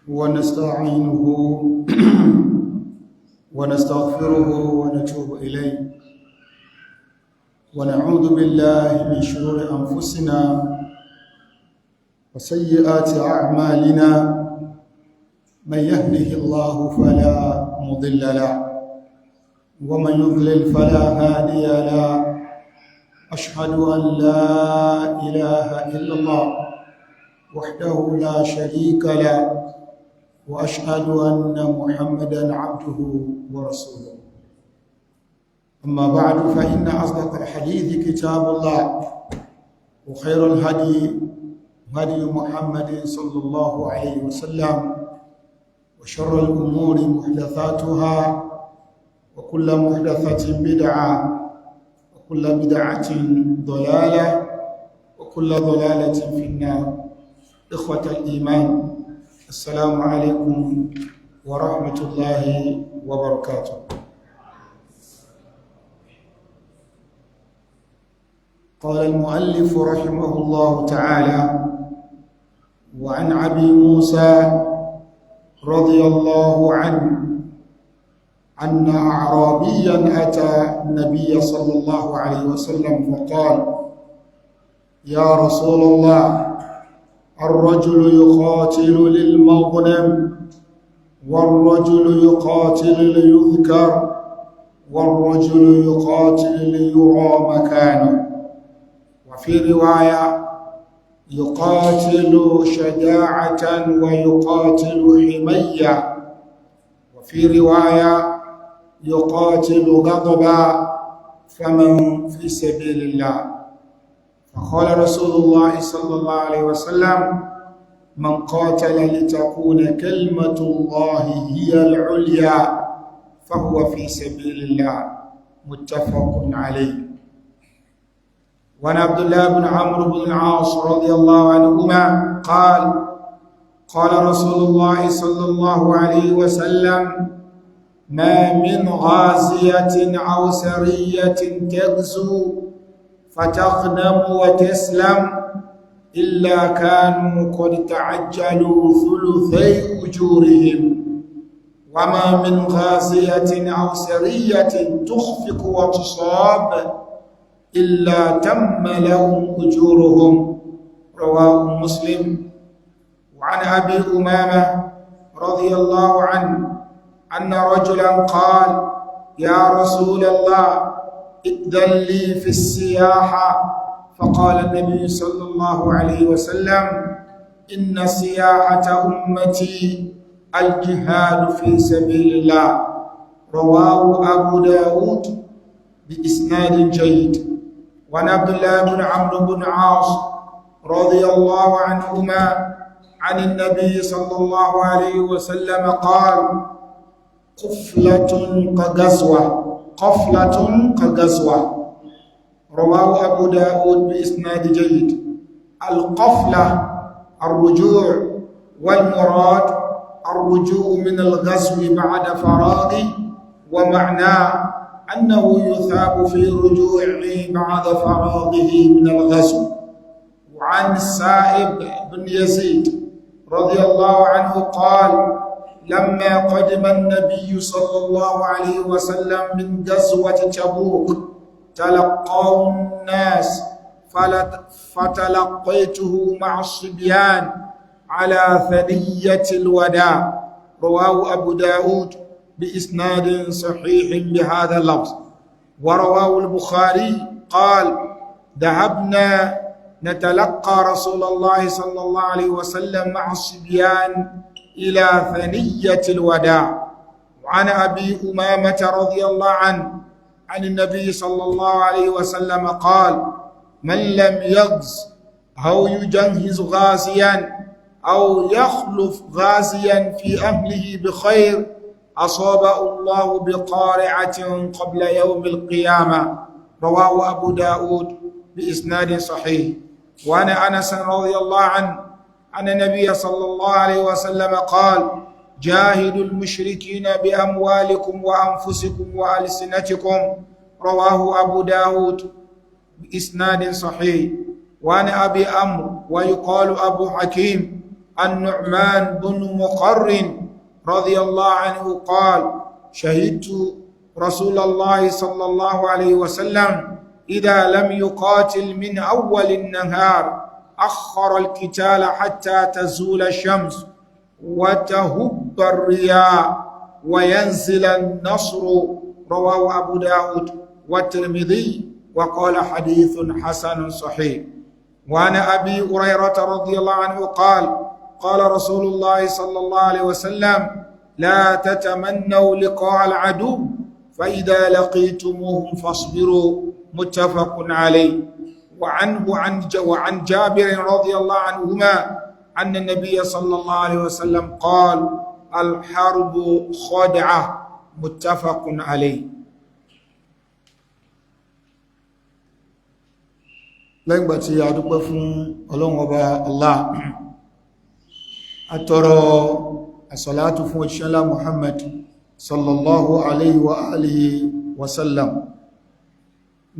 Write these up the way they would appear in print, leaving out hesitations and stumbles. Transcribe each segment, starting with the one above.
ونستعينه ونستغفره ونتوب إليه، ونعوذ بالله من شرور أنفسنا وسيئات أعمالنا. من يهده الله فلا مضل له، ومن يضلل فلا هادي له. أشهد أن لا إله إلا الله وحده لا شريك له، وأشهد أن محمدا عبده ورسوله. أما بعد، فإن أصدق الحديث كتاب الله، وخير الهدي هدي محمد صلى الله عليه وسلم، وشر الأمور محدثاتها، وكل محدثة بدعة، وكل بدعة ضلالة، وكل ضلالة في النار. إخوة الإيمان، السلام عليكم ورحمة الله وبركاته. قال المؤلف رحمه الله تعالى: وعن أبي موسى رضي الله عنه أن أعرابيا أتى النبي صلى الله عليه وسلم فقال: يا رسول الله، الرجل يقاتل للمغنم، والرجل يقاتل ليذكر، والرجل يقاتل ليرى مكانه. وفي رواية: يقاتل شجاعة ويقاتل حمية. وفي رواية: يقاتل غضبا. فمن في سبيل الله؟ فقال رسول الله صلى الله عليه وسلم: من قاتل لتكون كلمة الله هي العليا فهو في سبيل الله. متفق عليه. وعن عبد الله بن عمرو بن العاص رضي الله عنهما قال: قال رسول الله صلى الله عليه وسلم: ما من غازية أو سرية تغزو فتغنم وتسلم إلا كانوا قد تعجلوا ثلثي أجورهم، وما من غازية أو سرية تخفق وتصاب إلا تم لهم أجورهم. رواه مسلم. وعن أبي أمامة رضي الله عنه أن رجلا قال: يا رسول الله، ائذن لي في السياحة. فقال النبي صلى الله عليه وسلم: إن سياحة أمتي الجهاد في سبيل الله. رواه أبو داود بإسناد جيد. وعن عبد الله بن عمرو بن عاص رضي الله عنهما عن النبي صلى الله عليه وسلم قال: قفلة كغزوة، قفلة كغزوة. رواه أبو داود بإسناد جيد. القفلة الرجوع، والمراد الرجوع من الغزو بعد فراغه، ومعناه أنه يثاب في رجوعه بعد فراغه من الغزو. وعن السائب بن يزيد رضي الله عنه قال: لما قدم النبي صلى الله عليه وسلم من غزوة تبوك تلقاه الناس، فتلقيته مع الصبيان على ثنية الوداع. رواه أبو داود بإسناد صحيح بهذا اللفظ. ورواه البخاري قال: ذهبنا نتلقى رسول الله صلى الله عليه وسلم مع الصبيان إلى ثنية الوداع. وعن أبي أمامة رضي الله عنه عن النبي صلى الله عليه وسلم قال: من لم يغز أو يجهز غازيا أو يخلف غازيا في أهله بخير أصابه الله بقارعة قبل يوم القيامة. رواه أبو داود بإسناد صحيح. وعن أنس رضي الله عنه أن النبي صلى الله عليه وسلم قال: جاهدوا المشركين بأموالكم وأنفسكم وألسنتكم. رواه أبو داود بإسناد صحيح. وعن أبي أمر ويقال أبو حكيم النعمان بن مقرن رضي الله عنه قال: شهدت رسول الله صلى الله عليه وسلم إذا لم يقاتل من أول النهار أخر القتال حتى تزول الشمس وتهب الرياء وينزل النصر. رواه أبو داود والترمذي وقال حديث حسن صحيح. وعن أبي هريرة رضي الله عنه قال: قال رسول الله صلى الله عليه وسلم: لا تتمنوا لقاء العدو، فإذا لقيتموهم فاصبروا. متفق عليه. وعنه وعن جابر رضي الله عنهما أن النبي صلى الله عليه وسلم قال: الحرب خدعة. متفق عليه. Lẹ́yìn gbà tí a dúpẹ́ fún Ọlọ́run Ọba Allah, àtọrọ àsàlátù fún òjíṣẹ́ Muhammad sallallahu alayhi wa alihi wasallam.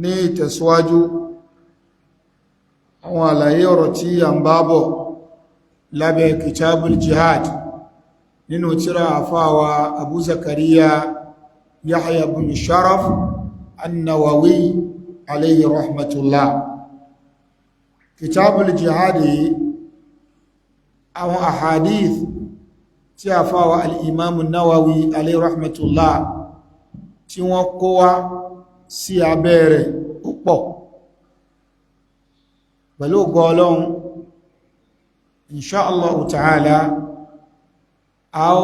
Ní ìtẹ̀síwájú àwọn àlàyé ọ̀rọ̀ tí a ń bá bọ̀ lábẹ́ kitabul jihad nínú tírà àfáwà Abu Zakariya Yahya bin Sharaf an-Nawawi alayhi rahmatullah, kitabul jihad yìí, àwọn ahadith tí a fáwà al-imam an-Nawawi alayhi rahmatullah tí wọ́n kó wá sí abẹ́ rẹ̀ púpọ̀. Pẹ̀lú ògo Ọlọ́run, insha Allah ta'ala, a ó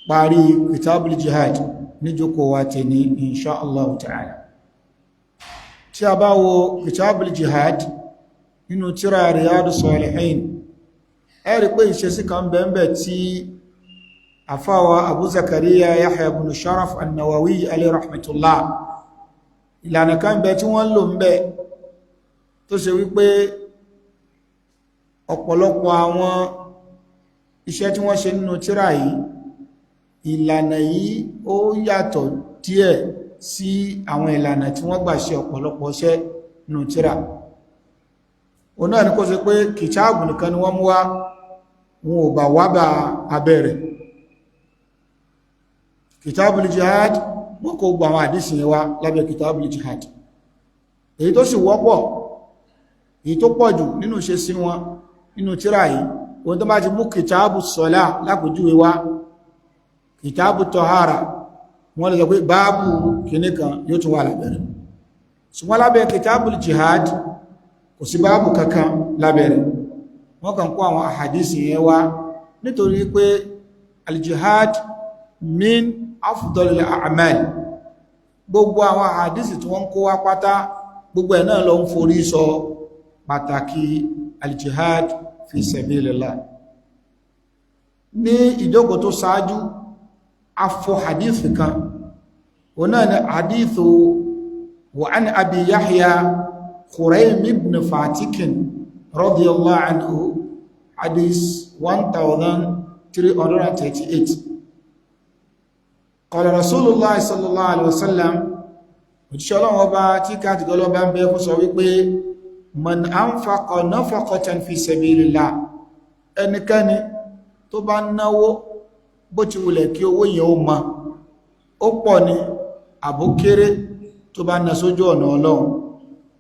parí kitabul jihad níjókòó wa tè ní insha Allah ta'ala. Tí a bá wo kitabul jihad nínú tírà Riyadu Salihin, ẹ rí pé ìṣesí kan bẹ̀ẹ̀bẹ̀ tí àfáwà Abu Zakariya Yahya ibn Sharaf an-Nawawi alayhi rahmatullah, ìlànà kan bẹ tí wọ́n lò ń bẹ tó ṣe wípé ọ̀pọ̀lọpọ̀ àwọn iṣẹ́ tí wọ́n ṣe nínú tírà yìí, ìlànà yìí ó yàtọ̀ díẹ̀ sí àwọn ìlànà tí wọ́n gbà ṣe ọ̀pọ̀lọpọ̀ iṣẹ́ nínú tírà. Òun náà ni kó ṣe pé kìtáàbù nìkan ni wọ́n mú wá, wọn ò bà wá bá abẹ́rẹ̀ kìtáàbù jihad. Wọ́n kó gbọ́ àwọn àdísì yẹn wá lábẹ́ kìtáàbù jihad, èyí tó sì wọ́pọ̀, èyí tó pọ̀ jù nínú ṣe sí wọn nínú tírà yìí. Ohun tó bá ti mú kìtáàbù sọ́lá lápòjúwe wá, kìtáàbù tọ́hárà, wọ́n lè sọ pé báàbù kìíní kan yóò tún wà lábẹ́rẹ̀. Ṣùgbọ́n lábẹ́ kìtáàbù jihad, kò sí báàbù kankan lábẹ́rẹ̀. Wọ́n kàn kó àwọn àhàdísì yẹn wá nítorí pé aljihad min afdalil a'mal. Gbogbo àwọn àhàdísì tí wọ́n kó wá pátá, gbogbo ẹ̀ náà ló ń forí sọ pàtàkì aljihad fi sabilillah. Ní ìjókòó tó ṣáájú, afọ hadith kan, òun náà ni hadithu wa an Abi Yahya Khuraym ibn Fatikin radiyallahu anhu, hadith 1338. Qala Rasulullah sallallahu alaihi wasallam, òjíṣẹ́ Ọlọ́run Ọba tí káàtì gọlọ́bá ń bẹ fún sọ wípé, man anfaqa nafaqatan fi sabilillah, ẹnikẹ́ni tó bá náwó, bó ti wulẹ̀ kí owó yẹn ó ma, ó pọ̀ ní àbókéré, tó bá ná sójú ọ̀nà Ọlọ́run,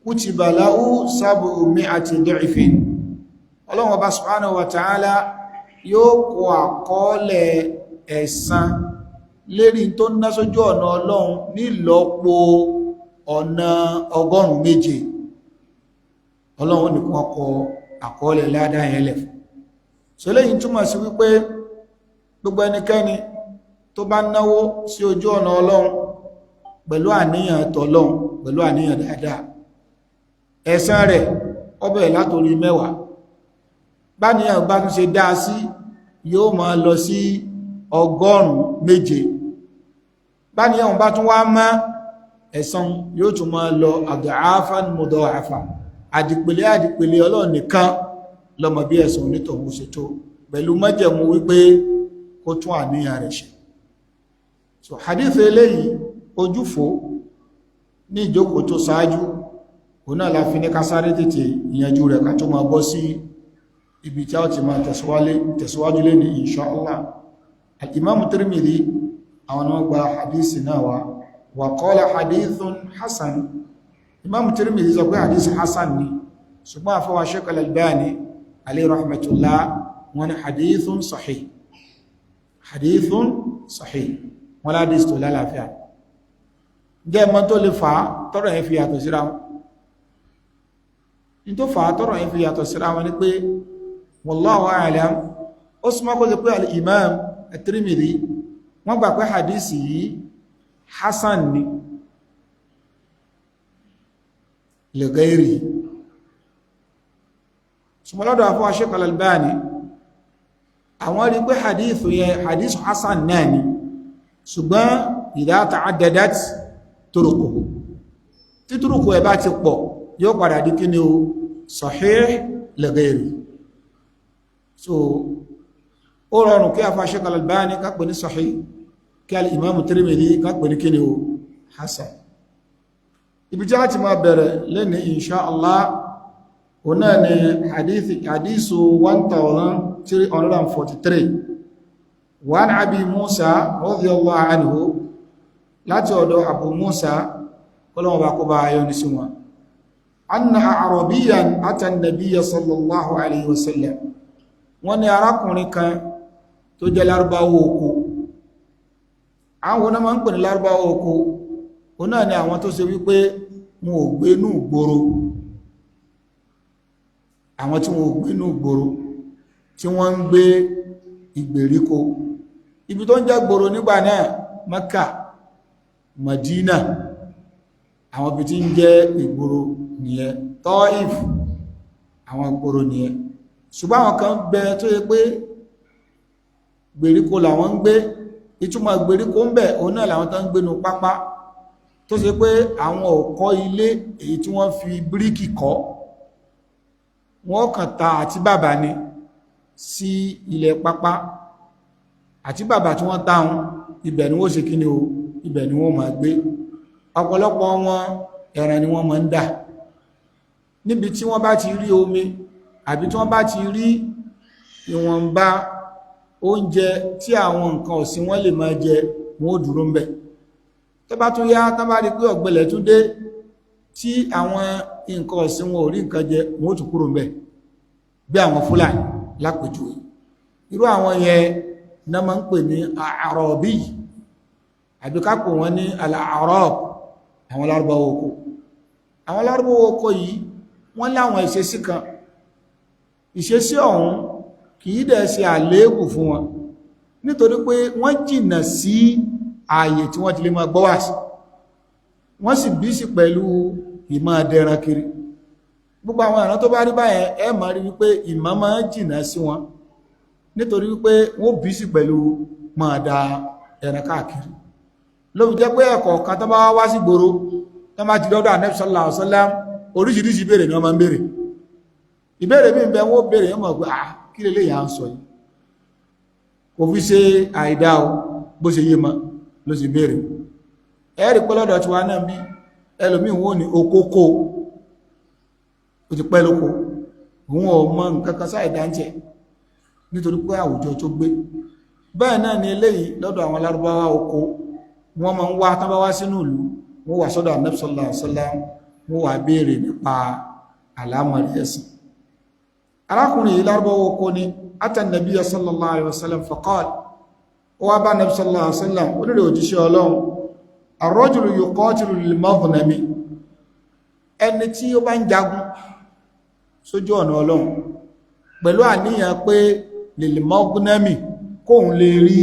kutiba lahu sab'umi'ati du'fin, Ọlọ́run Ọba subhanahu wa ta'ala yóò kọ àkọọ́lẹ̀ ẹ̀san lérí tó ná sójú ọ̀nà Ọlọ́run nílọ́po ọ̀nà 700. Ọlọ́run nìkan kọ àkọọ́lẹ̀ ládá yẹn lẹ̀. So lẹ́yìn túmọ̀ sí wípé gbogbo ẹnikẹ́ni tó bá náwó sí ojú ọ̀nà Ọlọ́run pẹ̀lú àníyàn tọlọ́run, pẹ̀lú àníyàn dáadáa, ẹ̀san rẹ̀ ó bẹ̀rẹ̀ látorí 10. Bá níyàn bá tún ṣe dáa sí, yóò máa lọ sí 700. Bá níyàn bá tún wá mọ́, ẹ̀san yóò tún máa lọ àdàáfà mudā'afa, àdìpèlé àdìpèlé. Ọlọ́run nìkan lọ́mọ bí ẹ̀san onítọ̀hún ṣe tó, pẹ̀lú májẹ̀mú wípé kó tún àníyàn rẹ̀ ṣe. So hadith eléyìí ojúfò ní ìjókòó tó ṣáájú, òun náà la fi ní ká sáré tètè ìyànjú rẹ̀ ká tó máa bọ́ sí Ibi tí a ti máa tẹ̀síwájú lé ní insha Allah. Al-imam Tirmidhi, àwọn ni wọ́n gba hadisi náà wá. Wa qala hadithun hasan. Imam Tirmidhi sọ pé hadisi hasan ni, ṣùgbọ́n àfọwà Shaykh al-Albani alayhi rahmatullah, wọ́n ní hadithun sahih, hadithun sahih, wọ́n ládìs tó lálàáfíà. Jẹ́ mọ́ tó lè fà á tọ́rọ̀ yẹn fi yàtọ̀ síra wọn? Ní tó fà á tọ́rọ̀ yẹn fi yàtọ̀ síra wọn ni pé, wallahu a'lam, ó súnmọ́ kó ṣe pé al-imam at-Tirmidhi wọ́n gbà pé hadisi yìí hasan ni li ghairi, ṣùgbọ́n lọ́dọ̀ àfọwà Shaykh al-Albani, àwọn rí pé hadith yẹn hadith hasan náà ni, ṣùgbọ́n idha ta'addadat turuquhu, tí turuqu ẹ̀ bá ti pọ̀, yóò padà di kíni o, sahih li ghairi. So ó rọrùn kí àfọwà Shaykh al-Albani ká pè ní sahih, kí al-Imam Tirmidhi ká pè ní kíni o, hasan. Ibi tí a ti máa bẹ̀rẹ̀ lẹ́ni insha Allah, ọ̀nà ni hadithu 1343. Wa an Abi Musa radiyallahu anhu, láti ọ̀dọ̀ Abu Musa, kọlọ́wọ́ bá kó bá ayọ́ ní sí wọn, anna a'rabiyan ata nabiyya sallallahu alayhi wasallam. Wọ́n ní arákùnrin kan tó jẹ́ Lárúbáwá oko. Àwọn náà máa ń pè ní Lárúbáwá oko, òun náà ni àwọn tó ṣe wípé wọn ò gbé nú ìgboro, àwọn tí wọn ò gbé nú ìgboro, tí wọ́n ń gbé ìgbèríko. Ibi tó ń jẹ́ gboro nígbà náà, Mẹ́kà, Madina, àwọn ibi tí ń jẹ́ ìgboro nìyẹn, Taif, àwọn ìgboro nìyẹn. Ṣùgbọ́n àwọn kan bẹ tó yẹ pé gbèríko làwọn ń gbé. Ìtumọ̀ gbèríko ń bẹ, òun náà làwọn tó ń gbénu pápá, tó ṣe pé àwọn ò kọ́ ilé èyí tí wọ́n fi bíríkì kọ́, wọ́n kàn ta àti bàbà ni sí ilẹ̀ pápá. Àti bàbà tí wọ́n táwọn, ibẹ̀ ni wọ́n ṣe kí ni o, ibẹ̀ ni wọ́n máa gbé. Ọ̀pọ̀lọpọ̀ wọn, ẹran ni wọ́n máa ń dà. Níbi tí wọ́n bá ti rí omi àbí tí wọ́n bá ti rí ìwọ̀nba oúnjẹ tí àwọn nǹkan ọ̀sìn wọn lè máa jẹ, wọn ó dúró ń bẹ̀. Tó bá tún yá, tán bá rí pé ọ̀gbẹlẹ̀ tún dé, tí àwọn nǹkan ọ̀sìn wọn ò rí nǹkan jẹ, wọn ó tún kúrò ń bẹ̀. Bí àwọn Fúlàní lápèjúwe, irú àwọn yẹn náà máa ń pè ní àrọ̀bí, àbí ká pè wọ́n ní al-A'rab, àwọn Lárúbáwá oko. Àwọn Lárúbáwá oko yìí, wọ́n láwọn ìṣesí kan. Ìṣesí ọ̀hún kì í dẹ̀ ṣe àléébù fún wọn, nítorí pé wọ́n jìnà sí ààyè tí wọ́n ti lè máa gbọ́ wáàsí, wọ́n sì bí sí pẹ̀lú ìmọ̀ dẹran kiri. Gbogbo àwọn ìran tó bá rí báyẹn, ẹ máa rí wípé ìmọ̀ máa jìnà sí wọn, nítorí wípé wọ́n bí sí pẹ̀lú máa da ẹran káàkiri. Ló fi jẹ́ pé ẹ̀kọ́ kan tó bá wá sí gbòòrò, tó bá ti dọ́dọ̀ Ànábì sallallahu alaihi wasallam, oríṣiríṣi ìbéèrè ni wọ́n máa ń béèrè. Ìbéèrè mi ń bẹ wọ́n béèrè, yẹn mọ̀ pé, ah, kí lè yà ń sọ yìí? Kò fi ṣe àìdá o, bó ṣe yé mọ́ ló sì béèrè. Ẹ̀rí pé lọ́dọ̀ tiwa náà bí, ẹlòmíì wọ́n ní okókó, ó ti pẹ́ lóko, òun ò mọ nǹkan kan sáì dáńtẹ̀, nítorí pé àwùjọ tó gbé. Bẹ́ẹ̀ náà ni eléyìí lọ́dọ̀ àwọn Lárúbáwá oko. Wọ́n máa ń wá, tán bá wá sínú ìlú, wọ́n wà sọ́dọ̀ Ànábì sallallahu alaihi wasallam, wọ́n wà béèrè nípa àlámọ̀rí ẹ̀sìn. Arákùnrin yìí, Lárúbáwá oko ni. Ata nabiyya sallallahu alaihi wasallam faqal, ó wá bá Ànábì sallallahu alaihi wasallam, ó nílò, òjíṣẹ́ Ọlọ́run, ar-rajulu yuqatilu lil-maghnami, ẹni tí ó bá ń jagun sójú ọ̀nà Ọlọ́run pẹ̀lú àníyàn pé lil-maghnami, kóhun lè rí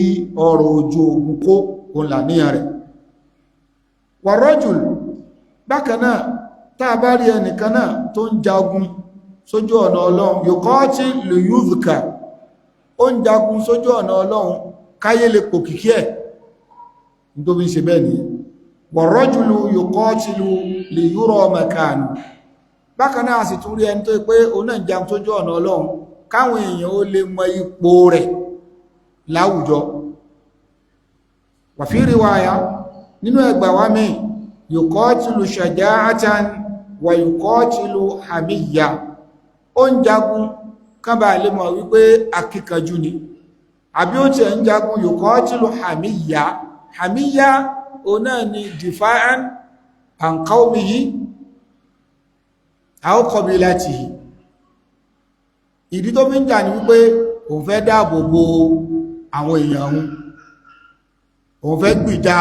ọrọ̀ ojú ogun kó, òun làníyàn rẹ̀. Wà-rajul, bákan náà, tá a bá rí ẹnìkan náà tó ń jagun sójú ọ̀nà Ọlọ́run, yuqatil liyudhkar, ó ń jagun sójú ọ̀nà Ọlọ́run káyé lè pò kìkí ẹ̀, nítorí ń ṣe bẹ́ẹ̀ nìyẹn. Wà-rajulu yuqatilu liyura makanu, bákan náà sì tún rí ẹni tó pé òun náà ń jagun sójú ọ̀nà Ọlọ́run káwọn èèyàn ó lè mọ ipò rẹ̀ láwùjọ. Wa fi riwaya, nínú ẹgbà wá mi, yuqatilu shaja'atan wa yuqatilu hamiyya, ó ń jagun Kán bá lè mọ̀ wípé akíkanjú ni. Àbí ó tiẹ̀ ń jagun yuqatilu hàmíyà. Hàmíyà òun náà ni difa'an an qawmihi aw qabilatihi. Ìdí tó fi ń jà ní wípé òun fẹ́ dáàbò bo àwọn èèyàn òun, òun fẹ́ gbìjà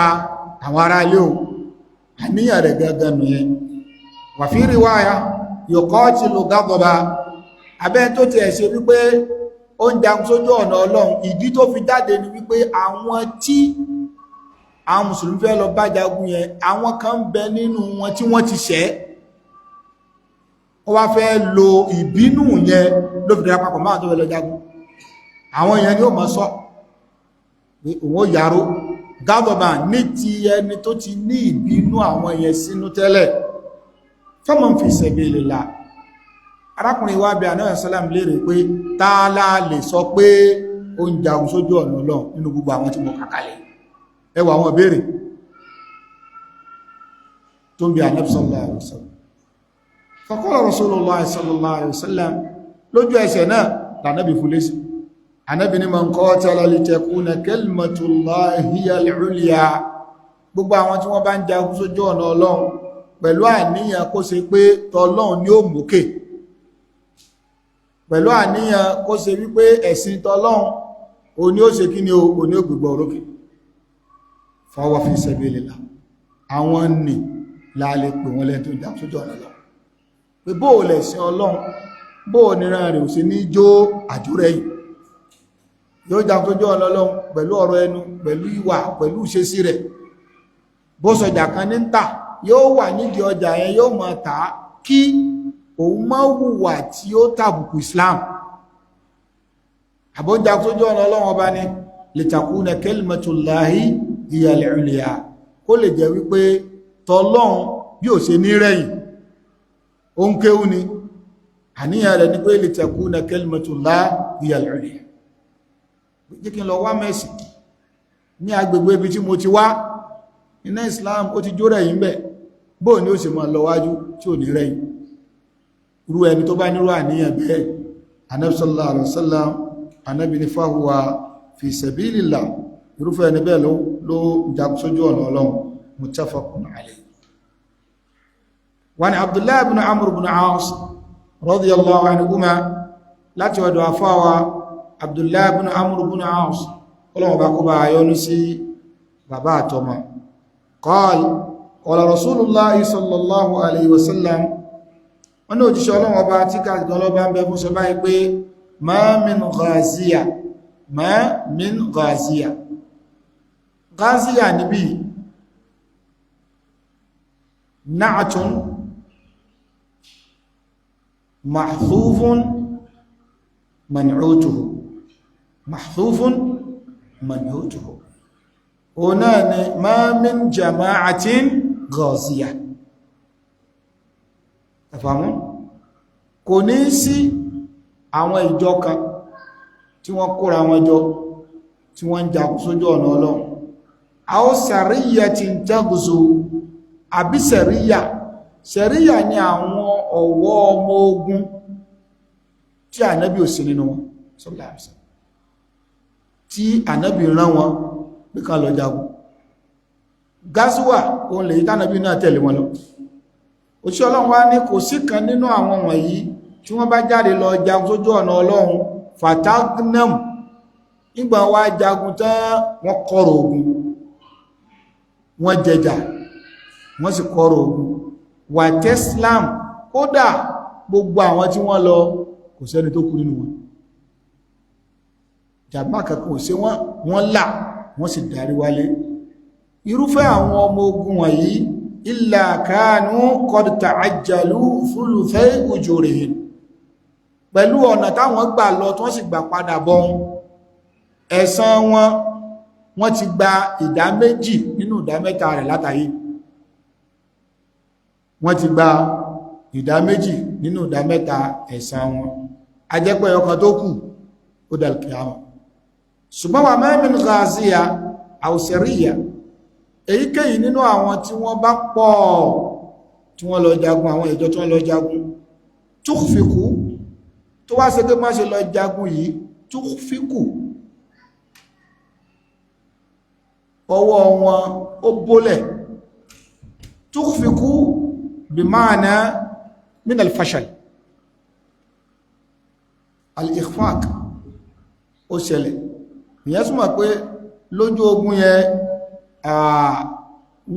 àwọn ará ilé òun. Àníyàn rẹ̀ gangan nìyẹn. Wa fi riwaya yuqatilu ghadaba. Abẹ́ tó ti ẹ̀ ṣe wípé ó ń jagun sójú ọ̀nà Ọlọ́run, ìdí tó fi jáde ni wípé àwọn tí àwọn mùsùlùmí fẹ́ lọ bá jagun yẹn, àwọn kan ń bẹ nínú wọn tí wọ́n ti ṣẹ̀, ó wá fẹ́ lo ìbínú yẹn ló fi dára papọ̀ máa tó fẹ́ lọ jagun. Àwọn yẹn ni ó mọ̀ sọ pé òun ó yàró gádọ̀bà ní ti ẹni tó ti ní ìbínú àwọn yẹn sínú tẹ́lẹ̀. Faman fi sabilillah. Arákùnrin wa bí anáyà sálàm léèrè pé tààlà lè sọ pé ó ń jagun sójú ọ̀nà Ọlọ́run nínú gbogbo àwọn tí mo kàkàlẹ̀? Ẹwà àwọn ìbéèrè tó ń bí Ànábì sallallahu alaihi wasallam. Faqala Rasulullah sallallahu alaihi wasallam, lójú ẹsẹ̀ náà lànàbì fún lésì. Ànábì ní man qatala litakuna kalimatullahi hiya al-ulya. Gbogbo àwọn tí wọ́n bá ń jagun sójú ọ̀nà Ọlọ́run pẹ̀lú àníyàn kó ṣe pé tọlọ́run ni ó mókè, pẹ̀lú àníyàn kó ṣe wípé ẹ̀sìn tọlọ́run o ní ó ṣe kí ni o ní ó gbogbo orókè, fahuwa fi sabilillah. Àwọn nì láàlẹ́ pè wọ́n lẹ́ni tó ń jagun sójú ọ̀nà lọ pé bóò lẹ̀sìn Ọlọ́run, bóò níran rẹ̀ ò sí ní jó àjúrẹ́yìn, yóò jagun sójú ọ̀nà Ọlọ́run pẹ̀lú ọ̀rọ̀ ẹnu, pẹ̀lú ìwà, pẹ̀lú ìṣesí rẹ̀. Bó sọjà kan ní ń tà, yóò wà nídìí ọjà yẹn, yóò máa tà á kí òun má hùwà tí ó tàbùkù Islam. Àbójà sójú ọ̀nà Ọlọ́run ọba ni litakuna kalimatullahi hiya al-ulya, kó lè jẹ́ wípé tọlọ́run bí ò ṣe ní rẹ̀yìn. Ó ń kéwú ni, àníyàn rẹ̀ ní pé litakuna kalimatullahi hiya al-ulya. Jẹ́ kí n lọ wá mẹ́sì ní agbègbè ibi tí mo ti wá, iná Islam ó ti jó rẹ̀yìn bẹ̀, bóò ní ó sì máa lọ wájú tí ò ní rẹ̀yìn. Irú ẹni tó bá nírú àníyàn bẹ́ẹ̀, Ànábì sallallahu alaihi wasallam, Ànábì ní fahuwa fi sabilillah, irúfẹ́ ẹni bẹ́ẹ̀ ló jagun sójú ọ̀nà Ọlọ́run. Muttafaqun alayhi. Wa ni Abdullah ibn Amr ibn As radiyallahu anhuma, láti ọ̀dọ̀ àfáwà Abdullah ibn Amr ibn As, Ọlọ́run bá kó bá yọ́nú sí bàbá àtọmọ. Qal qala Rasulullah sallallahu alayhi wasallam, wọ́n ní òjíṣẹ́ Ọlọ́run ọba tí káàkiri ọlọ́ba ń bẹ fún sọ báyìí pé ma min ghaziya, ma min ghaziya. Ghaziya níbi na'atun mahthufun man'utuhu, mahthufun man'utuhu, o náà ni ma min jama'atin ghaziya. Ẹ̀fàmú kò ní sí àwọn ìjọ kan tí wọ́n kóra wọn jọ tí wọ́n ń jagun sójú ọ̀nà Ọlọ́run. Aw sariyatin taghzu, àbí sẹ̀ríyà. Sẹ̀ríyà ni àwọn ọ̀wọ́ ọmọ ogun tí ànábì ò sí nínú wọn sallallahu alaihi wasallam, tí ànábì rán wọn pé ká lọ jagun. Gazuwa òun lè tánàbí náà tẹ̀lé wọn lọ. Òṣìṣẹ́ Ọlọ́run wá ní kò sí kan nínú àwọn wọ̀nyí tí wọ́n bá jáde lọ jagun sójú ọ̀nà Ọlọ́run, fatagnam, nígbà wá jagun tán wọ́n kọrọ̀ ogun, wọ́n jẹjà, wọ́n sì kọrọ̀ ogun, wà tẹ́sílám, kódà gbogbo àwọn tí wọ́n lọ kò sẹ́ni tó kú nínú wọn, jàmbá kankan ò sí wọ́n, wọ́n là, wọ́n sì darí wálé. Irúfẹ́ àwọn ọmọ ogun wọ̀nyí, illa kanu qad ta'ajjalu thuluthay ujurihim, pẹ̀lú ọ̀nà táwọn gbà lọ tí wọ́n sì gbà padà bọ̀, ẹ̀san wọn, wọ́n ti gba ìdá méjì nínú ìdá mẹ́ta rẹ̀ látàyé. Wọ́n ti gba ìdá méjì nínú ìdá mẹ́ta ẹ̀san wọn. A jẹ́ pé ọkàn tó kù ó dàlùkìyàmọ̀. Ṣùgbọ́n wà ma min ghaziya aw sariya, èyíkéyìí nínú àwọn tí wọ́n bá pọ̀ tí wọ́n lọ jagun, àwọn ìjọ tí wọ́n lọ jagun, tukhfiqu, Tó wá ṣe pé má ṣe lọ jagun yìí, tó fíkù ọwọ́ wọn ó bólẹ̀. Tó fíkù bí máàna min al-fashal al-ikhfaq ó ṣẹlẹ̀. Ìyẹn túmọ̀ pé lójú ogun yẹn,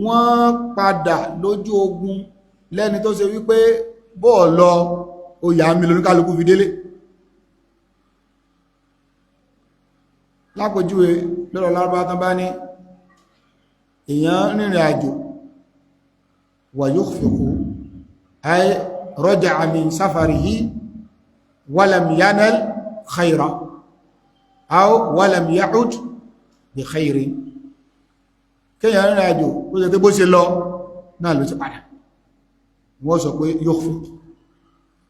wọ́n padà lójú ogun lẹ́ni tó ṣe wípé bọ́ọ̀ lọ oyà mi lóníkálukú fi délé. Lápòjúwe lọ́rọ̀ lárúbá tán bá ní èèyàn rìnrìn àjò, wà yukhfiqu ay raja'a min safarihi walam yanal khayra aw walam ya'ud bi khayrin. Kéèyàn rìnrìn àjò ó ṣe pé bó ṣe lọ náà ló ti padà, wọ́n sọ pé yukhfiq.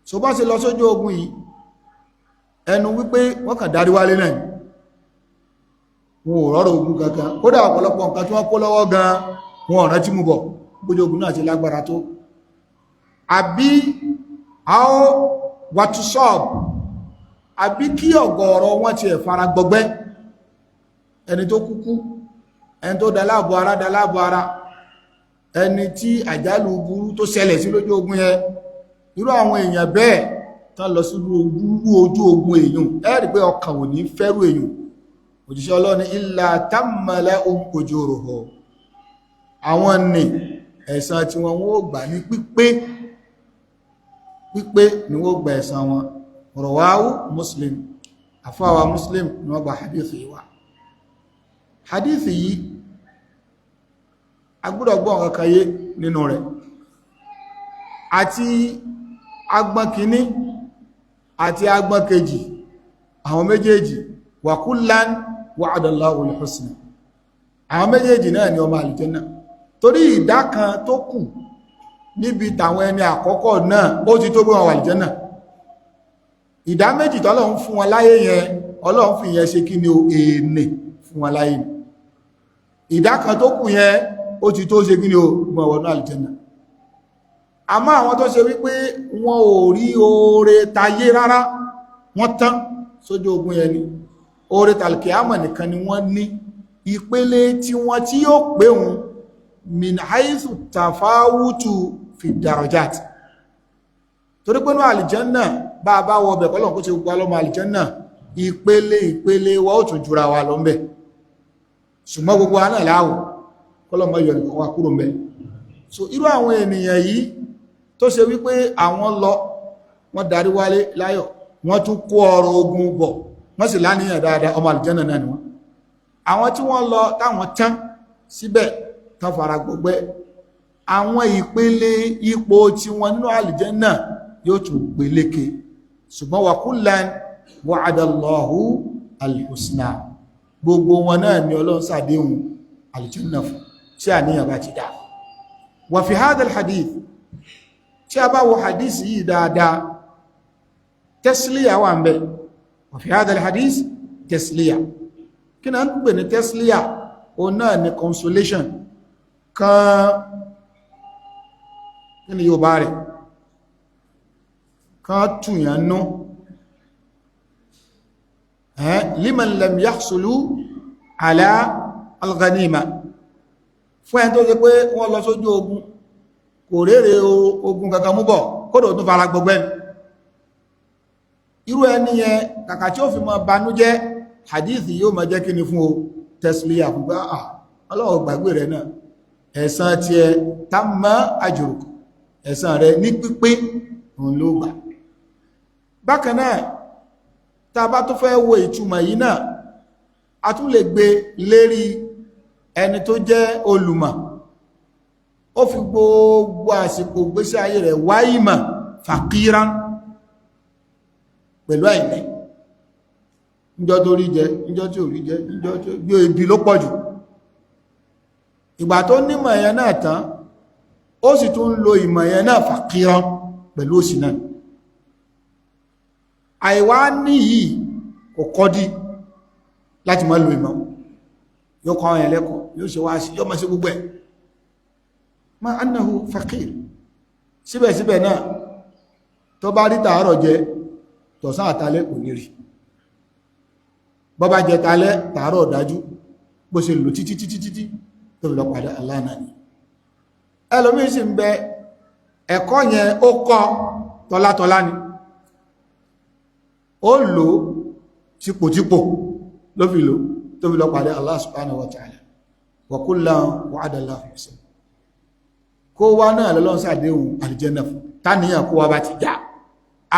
So bá ṣe lọ sójú ogun yìí, ẹnu wípé wọ́n kàn darí wálé náà, wọn ò rọ́rọ̀ ogun kankan. Kódà ọ̀pọ̀lọpọ̀ nǹkan tí wọ́n kó lọ́wọ́ gan, wọn ọ̀rán tí mú bọ̀, bójú ogun náà ti lágbára tó. Àbí àó wàtúsọ́ọ̀bù, àbí kí ọ̀gọ̀ọ̀rọ̀ wọn ti ẹ̀ fara gbọgbẹ́, ẹni tó kúkú, ẹni tó daláàbò ara daláàbò ara, ẹni tí àjálù burú tó ṣẹlẹ̀ sí lójú ogun yẹn. Irú àwọn èèyàn bẹ́ẹ̀ tán lọ sí ojú ogun èèyàn, ẹ rí pé ọkàn ò ní fẹ́rù èèyàn. Òjíṣẹ́ Ọlọ́run ní illa tamma lahum ujuruhum, àwọn ní ẹ̀san tí wọ́n ó gbà ní pípé pípé ni wọ́n gba ẹ̀san wọn. Rawahu Muslim, àfáwà Muslim ni wọ́n gba hadith yìí wá. Hadith yìí, agbúdọ̀ gbọ́ nǹkan kan yé nínú rẹ̀. Àti agbọ́n kìíní àti agbọ́n kejì, àwọn méjèèjì, wa kullan wa'adallahu al-husna, àwọn méjèèjì náà ni ọmọ àlùjánnà. Torí ìdá kan tó kù níbi tàwọn ẹni àkọ́kọ́ náà, ó ti tó gbé wọn wà àlùjánnà. Ìdá méjì tọ́lọ́run fún wọn láyé yẹn, Ọlọ́run fi yẹn ṣe kí ni o, èèlè fún wọn láyé. Ìdá kan tó kù yẹn, ó ti tó ṣe kí ni o, gbọ́n wọnú àlùjánnà. Àmọ́ àwọn tó ṣe wípé wọn ò rí oore tayé rárá, wọ́n tán sójú ogun yẹn ni, oore tàlkìámọ̀ nìkan ni wọ́n ní. Ìpele tí wọ́n tí yóò pé òun min haythu tafawutu fi darajat, torí pé ní àlìjánà, bá a bá wọ ọbẹ̀, kọ́lọ̀ kó ṣe gbogbo alọ́mọ àlìjánà, ìpele ìpele wa ó tún jura wa lọ ń bẹ̀. Ṣùgbọ́n gbogbo wa náà láwọ̀, kọ́lọ̀ mọ́ yọ nìkan wa kúrò ń bẹ̀. So irú àwọn ènìyàn yìí tó ṣe wípé àwọn lọ, wọ́n darí wálé láyọ̀, wọ́n tún kó ọrọ̀ ogun bọ̀, wọ́n sì láníyàn dáadáa, ọmọ àlìjánà náà ni wọ́n. Àwọn tí wọ́n lọ táwọn tán síbẹ̀, tán fara gbọgbẹ́, àwọn ìpele ipò tí wọ́n nínú àlìjánà yóò tún peléke. Ṣùgbọ́n wa kullan wa'adallahu al-husna, gbogbo wọn náà ni Ọlọ́run ṣàdéhùn àlìjánà fún tí àníyàn bá ti dá. Wa fi hadha al-hadith, tí a bá wo hadith yìí dáadáa, tasliya wà ń bẹ. Wa fi hadha al-hadith tasliya. Kí náà ń pè ní tasliya? O náà ni consolation kan. Kí ni yóò bá rẹ̀ kan túnyàn nú liman lam yahsulu ala al-ghanima, fún ẹni tó ṣe pé wọ́n lọ sójú ogun, kò rèrè ogun kankan mú bọ̀, kódò tún fara gbọgbẹ́. Irú ẹni yẹn, kàkà tí ó fi máa banújẹ́, hadith yóò máa jẹ́ kí ni fún o, tasliya fún pé àà, Ọlọ́run gbàgbé rẹ̀ náà, ẹ̀san tí ẹ tamma ajruk, ẹ̀san rẹ̀ ní pípé òun ló gbà. Bákan náà, tá a bá tó fẹ́ wo ìtumọ̀ yìí náà, a tún lè gbé lérí ẹni tó jẹ́ olùmọ̀. Ó fi gbogbo àsìkò gbésí ayé rẹ̀ wá ìmọ̀, faqiran, pẹ̀lú àìní. Níjọ́ tó rí jẹ, níjọ́ tí ò rí jẹ, níjọ́ tó bí ibi ló pọ̀ jù. Ìgbà tó nímọ̀ yẹn náà tán, ó sì tún lo ìmọ̀ yẹn náà faqiran, pẹ̀lú òsì náà. Àìwá ní yìí kò kọ́dí láti má lo ìmọ̀. Yóò kọ́ àwọn ẹlẹ́kọ̀ọ́, yóò ṣe wá sí, yóò máa ṣe gbogbo ẹ̀, ma annahu faqir. Síbẹ̀síbẹ̀ náà, tó bá rí tàárọ̀ jẹ, Tọ̀sán àtalẹ́ kò ní rí. Bọ́bá jẹ talẹ́, tààrọ̀ dájú. Bó ṣe lò títí títí títí tó fi lọ pàdé Allah náà ni. Ẹlòmíì sì ń bẹ, ẹ̀kọ́ yẹn ó kọ́ tọ́látọ́lá ni, ó lò típòtípò ló fi lò tó fi lọ pàdé Allah subhanahu wa ta'ala. Wa kullan wa'ada Allahu husna. Kó wá náà lọ́lọ́run sàdéhùn àlìjẹ́nà fún táníyàn kó wá bá ti já,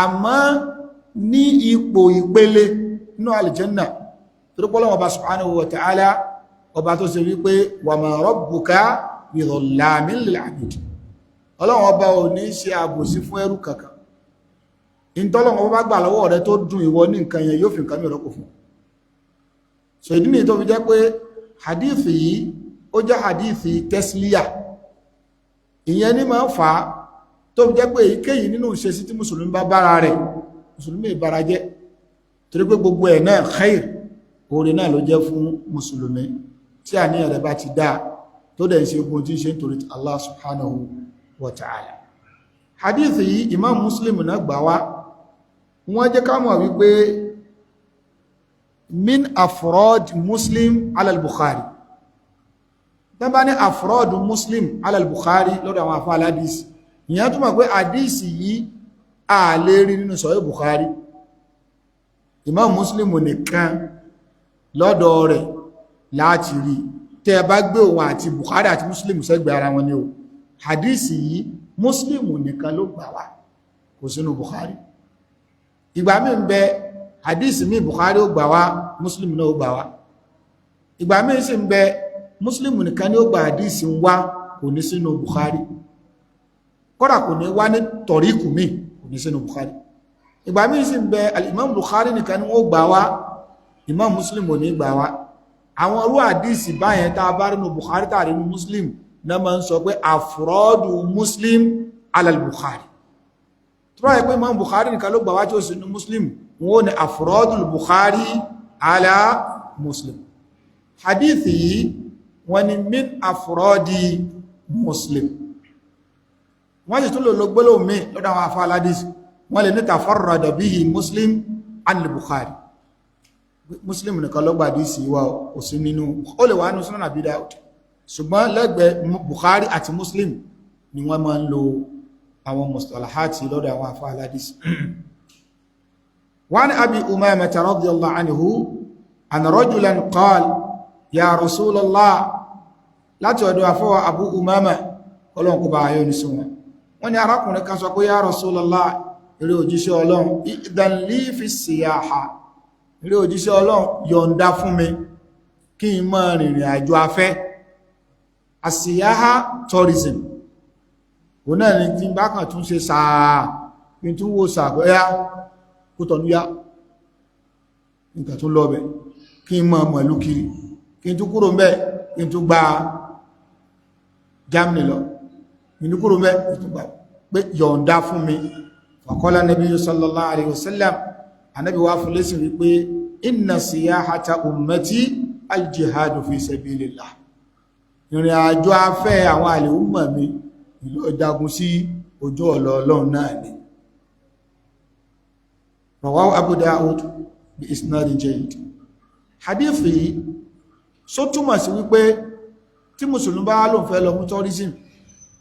àmọ́ ní ipò ìpele nínú àlìjẹ́nà, torípọ́lọ́wọ́ ọba subhanahu wa ta'ala, ọba tó ṣe wípé wa ma rabbuka bidhallamin lil abid, Ọlọ́run ọba ò ní ṣe àbòsí fún ẹrú kankan. Ìtọ́lọ́run ọba bá gbà lọ́wọ́ rẹ tó dùn ìwọ ní nǹkan yẹn, yóò fi nǹkan mìíràn kò fún. So ìdí nìyí tó fi jẹ́ pé hadithi yìí, ó jẹ́ hadithi tẹ́sílíà. Ìyẹn ní máa ń fà á tó fi jẹ́ pé èyíkéyìí nínú ìṣesí tí mùsùlùmí bá bára rẹ̀, mùsùlùmí ìbára jẹ́, torí pé gbogbo ẹ̀ náà khair, oore náà ló jẹ́ fún mùsùlùmí tí àníyàn rẹ̀ bá ti dáa, tó dẹ̀ ń ṣe ogun tí ń ṣe nítorí Allah subhanahu wa ta'ala. Hadith yìí, Imam Muslim náà gbà wá. Wọ́n jẹ́ ká mọ̀ wípé min afrod Muslim ala al-Bukhari. Tán bá ní afrod Muslim ala al-Bukhari lọ́dọ̀ àwọn afá aládìsí, ìyẹn túnmọ̀ pé àdìsí yìí a lè rí nínú Sahih Bukhari. Imam Muslim nìkan lọ́dọ̀ rẹ̀ láti rí. Tẹ́ bá gbé òun àti Bukhari àti Muslim sẹ́gbẹ̀ẹ́ ara wọn ni o, hadisi yìí, Muslim nìkan ló gbà wá, kò sínú Bukhari. Ìgbà mí ń bẹ, hadisi mi Bukhari ó gbà wá, Muslim náà ó gbà wá. Ìgbà mí sì ń bẹ, Muslim nìkan ni ó gbà hadisi ń wá, kò ní sínú Bukhari. Kódà kò ní wá ní tọ̀ríkù mi, kò ní sínú Bukhari. Ìgbà mí sì ń bẹ, al-Imam Bukhari nìkan ni wọ́n gbà wá, Imam Muslim ò ní gbà wá. Àwọn irú àdísì báyẹn tá a bá rínú Bukhari, tá a rínú Muslim náà, máa ń sọ pé afradu Muslim ala al-Bukhari. Tó bá yẹ pé Imam Bukhari nìkan ló gbà wá tí ó sínú Muslim, wọn ò ní afradu Bukhari ala Muslim. Hadithi yìí, wọ́n ní min afradi Muslim. Wọ́n sì tún lò ló gbólóhùn mi lọ́dọ̀ àwọn afá aládìsí. Wọ́n lè ní tafarrada bihi Muslim an Bukhari. Muslim nìkan ló gba àdísì wa, ò sí nínú, ó lè wà nínú Sunan Abi Dawud, ṣùgbọ́n lẹ́gbẹ̀ẹ́ Bukhari àti Muslim ni wọ́n máa ń lo àwọn mustalahati lọ́dọ̀ àwọn afá aládìsí. وعن أبي أمامة رضي الله عنه أن رجلا قال يا رسول الله. Láti ọ̀dọ̀ àfọwà Abu Umama, Ọlọ́run kó bá ayọ́ ní sí wọn, wọ́n ní arákùnrin kan sọ pé, ya Rasulullah, eré òjíṣẹ́ Ọlọ́run, idhan li fi siyaha, eré òjíṣẹ́ Ọlọ́run, yọ̀ǹda fún mi kí n máa rìnrìn àjò afẹ́. Àsìyáhá, tourism, òun náà ni tí n bá kàn tún ṣe sàá, kí n tún wo sàá pé ẹyá kó tọ̀nú yá nǹkan tún lọ bẹ̀, kí n máa mọ̀lú kiri, kí n tún kúrò mbẹ̀, kí n tún gba Germany lọ, kí n tún kúrò mbẹ̀, kí n tún gba pé yọ̀ǹda fún mi. Faqala nabiyyu sallallahu alayhi wa sallam, Anábi wá fún lẹ́sìn wípé inna siyahata ummati aljihadu fi sabilillah. Ìrìn àjò afẹ́ àwọn àlè umma mi, ìlú jagun sí ojú ọ̀lọ́ Ọlọ́run náà ni. Rawahu Abu Dawud bi isnadin jayyid. Hadithi yìí só túmọ̀ sí wípé tí mùsùlùmí bá lóun fẹ́ lọ mú tourism,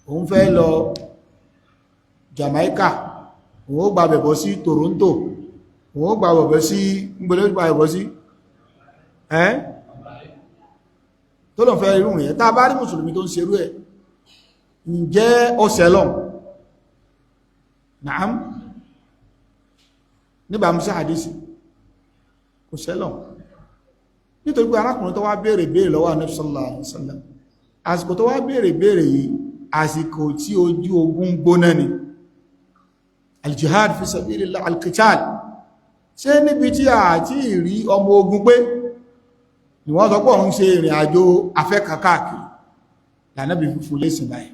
òun fẹ́ lọ Jamaica, òun ó gba bẹ̀bọ̀ sí Toronto, òun ó gba bẹ̀bọ̀ sí ngbẹ̀lẹ́, gba bẹ̀bọ̀ sí ẹ́ tó lọ́n fẹ́ irú yẹn, tá a bá rí mùsùlùmí tó ń ṣerú ẹ̀, ǹjẹ́ ó sẹ́lọ̀n? Naam, nígbà musa hadisi, kò sẹ́lọ̀n, nítorí pé arákùnrin tó wá béèrè béèrè lọ́wọ́ Ànábì sallallahu alaihi wasallam, àsìkò tó wá béèrè béèrè yìí, àsìkò tí ojú ogun gbóná ni, aljihad fi sabilillah, alqital. Ṣé níbi tí a ti rí ọmọ ogun pé ni wọ́n sọ pé òun ṣe ìrìn àjò afẹ́ kàkàkiri lànàbì fífún lẹ́sìn báyìí,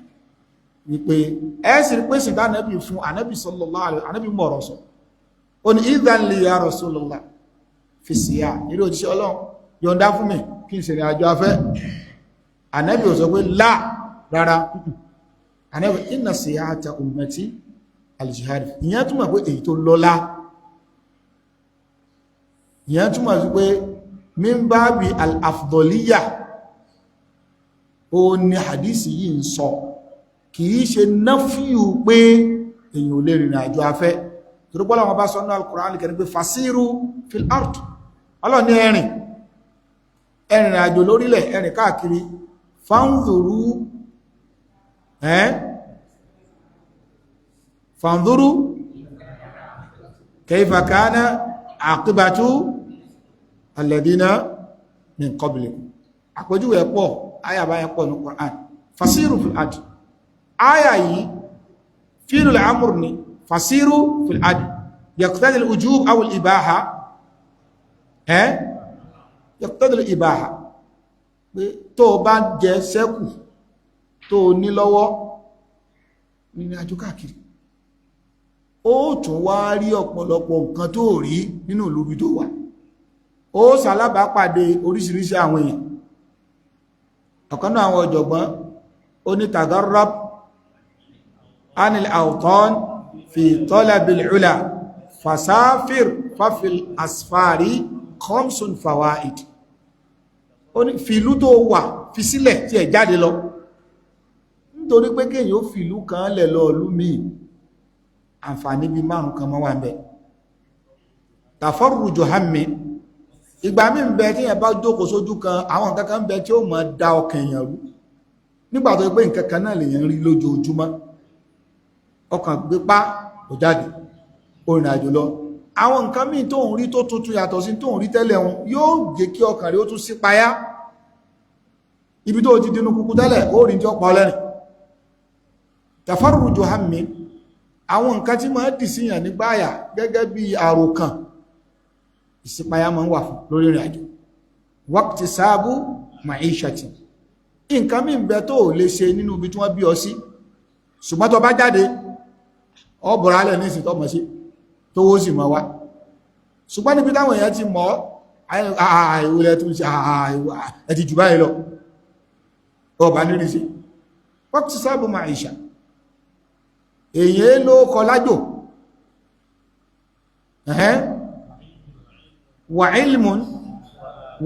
wípé ẹ sì rí pé sìn tánàbì fún Ànábì sallallahu alaihi, Ànábì mọ̀rọ̀ sọ, ó ní idhan li ya Rasulullah fi síyà, eré òjíṣẹ́ Ọlọ́run, yọ̀ǹda fún mi kí n ṣe ìrìn àjò afẹ́. Ànábì ò sọ pé lá, rárá. Ànábì inna siyahata ummati aljihad. Ìyẹn túmọ̀ pé èyí tó lọ́lá Ìyẹn túmọ̀ sí pé mímbàbí al-afdoliya ó ní hadisi yìí ń sọ, kìí ṣe náfíù pé èyàn ò lè rìnrìn àjò afẹ́. Torípọ́lá wọn bá sọ ní al-Qur'an al-Karim pé fasiru fil ard, ọlọ́ni ẹ̀rìn ẹ̀rìn àjò lórílẹ̀, ẹ̀rìn káàkiri, fanzuru fanzuru kayfa kana aqibatu alladhina min qablikum. Àpèjúwe pọ̀, àyà báyẹn pọ̀ ní Qur'an, fasiru fil ard. Àyà yìí fílù amr ni, fasiru fil ard yaqtadi al-wujub aw al-ibaha, yaqtadi al-ibaha, pé tó bá jẹ sẹ́kù tó ní lọ́wọ́ nínú àjò káàkiri, ó tún wá rí ọ̀pọ̀lọpọ̀ nǹkan tó rí nínú ìlú ibi tó wà, ó ṣalábàápàdé oríṣiríṣi àwọn èèyàn. Ọ̀kan náà àwọn ọ̀jọ̀gbọ́n ó ní tagarrab anil awtan fi talabil ula fasafir fafil asfari khamsun fawaid. Ó ní fìlú tó wà fi sílẹ̀ tí ẹ̀ jáde lọ, nítorí pé kéèyàn ó fìlú kan lẹ̀ lọ ìlú míì, àǹfààní bí márùn kan mọ́ wà ń bẹ. Tafarruju hammi, ìgbà mí ń bẹ tí yẹn bá jókòó sójú kan, àwọn nǹkan kan ń bẹ tí ó mọ̀ da ọkàn èèyàn rú, nígbà tó pé nǹkan kan náà lèèyàn rí lójoojúmọ́, ọkàn gbé pá kò jáde orin àjò lọ, àwọn nǹkan míì tó ń rí tó tuntun yàtọ̀ sí tó ń rí tẹ́lẹ̀ wọn yóò jẹ́ kí ọkàn rí ó tún sípayá. Ibi tó ti dínú kúkú tẹ́lẹ̀ ó rí tí ó pa ọlẹ́rìn. Tafarruju hammi, àwọn nǹkan tí máa dì síyàn nígbàyà gẹ́gẹ́ bí àròkàn, ìsípayá máa ń wà fún lórí ìrìn àjò. Waqti sáàbù ma'ishati, nǹkan mí ń bẹ tó lè ṣe nínú ibi tí wọ́n bí ọ sí, ṣùgbọ́n tó bá jáde ọ bọ̀rọ̀ alẹ́ ní ìsìn tó mọ̀ sí tó wó sì mọ̀ wá. Ṣùgbọ́n níbi táwọn èèyàn ti mọ̀ àìwòlẹ̀ tó ń ṣe ẹ ti jù báyìí lọ, ọba nírí sí. Waqti sáàbù ma'isha, èyàn ló kọ lájò, wà ilmun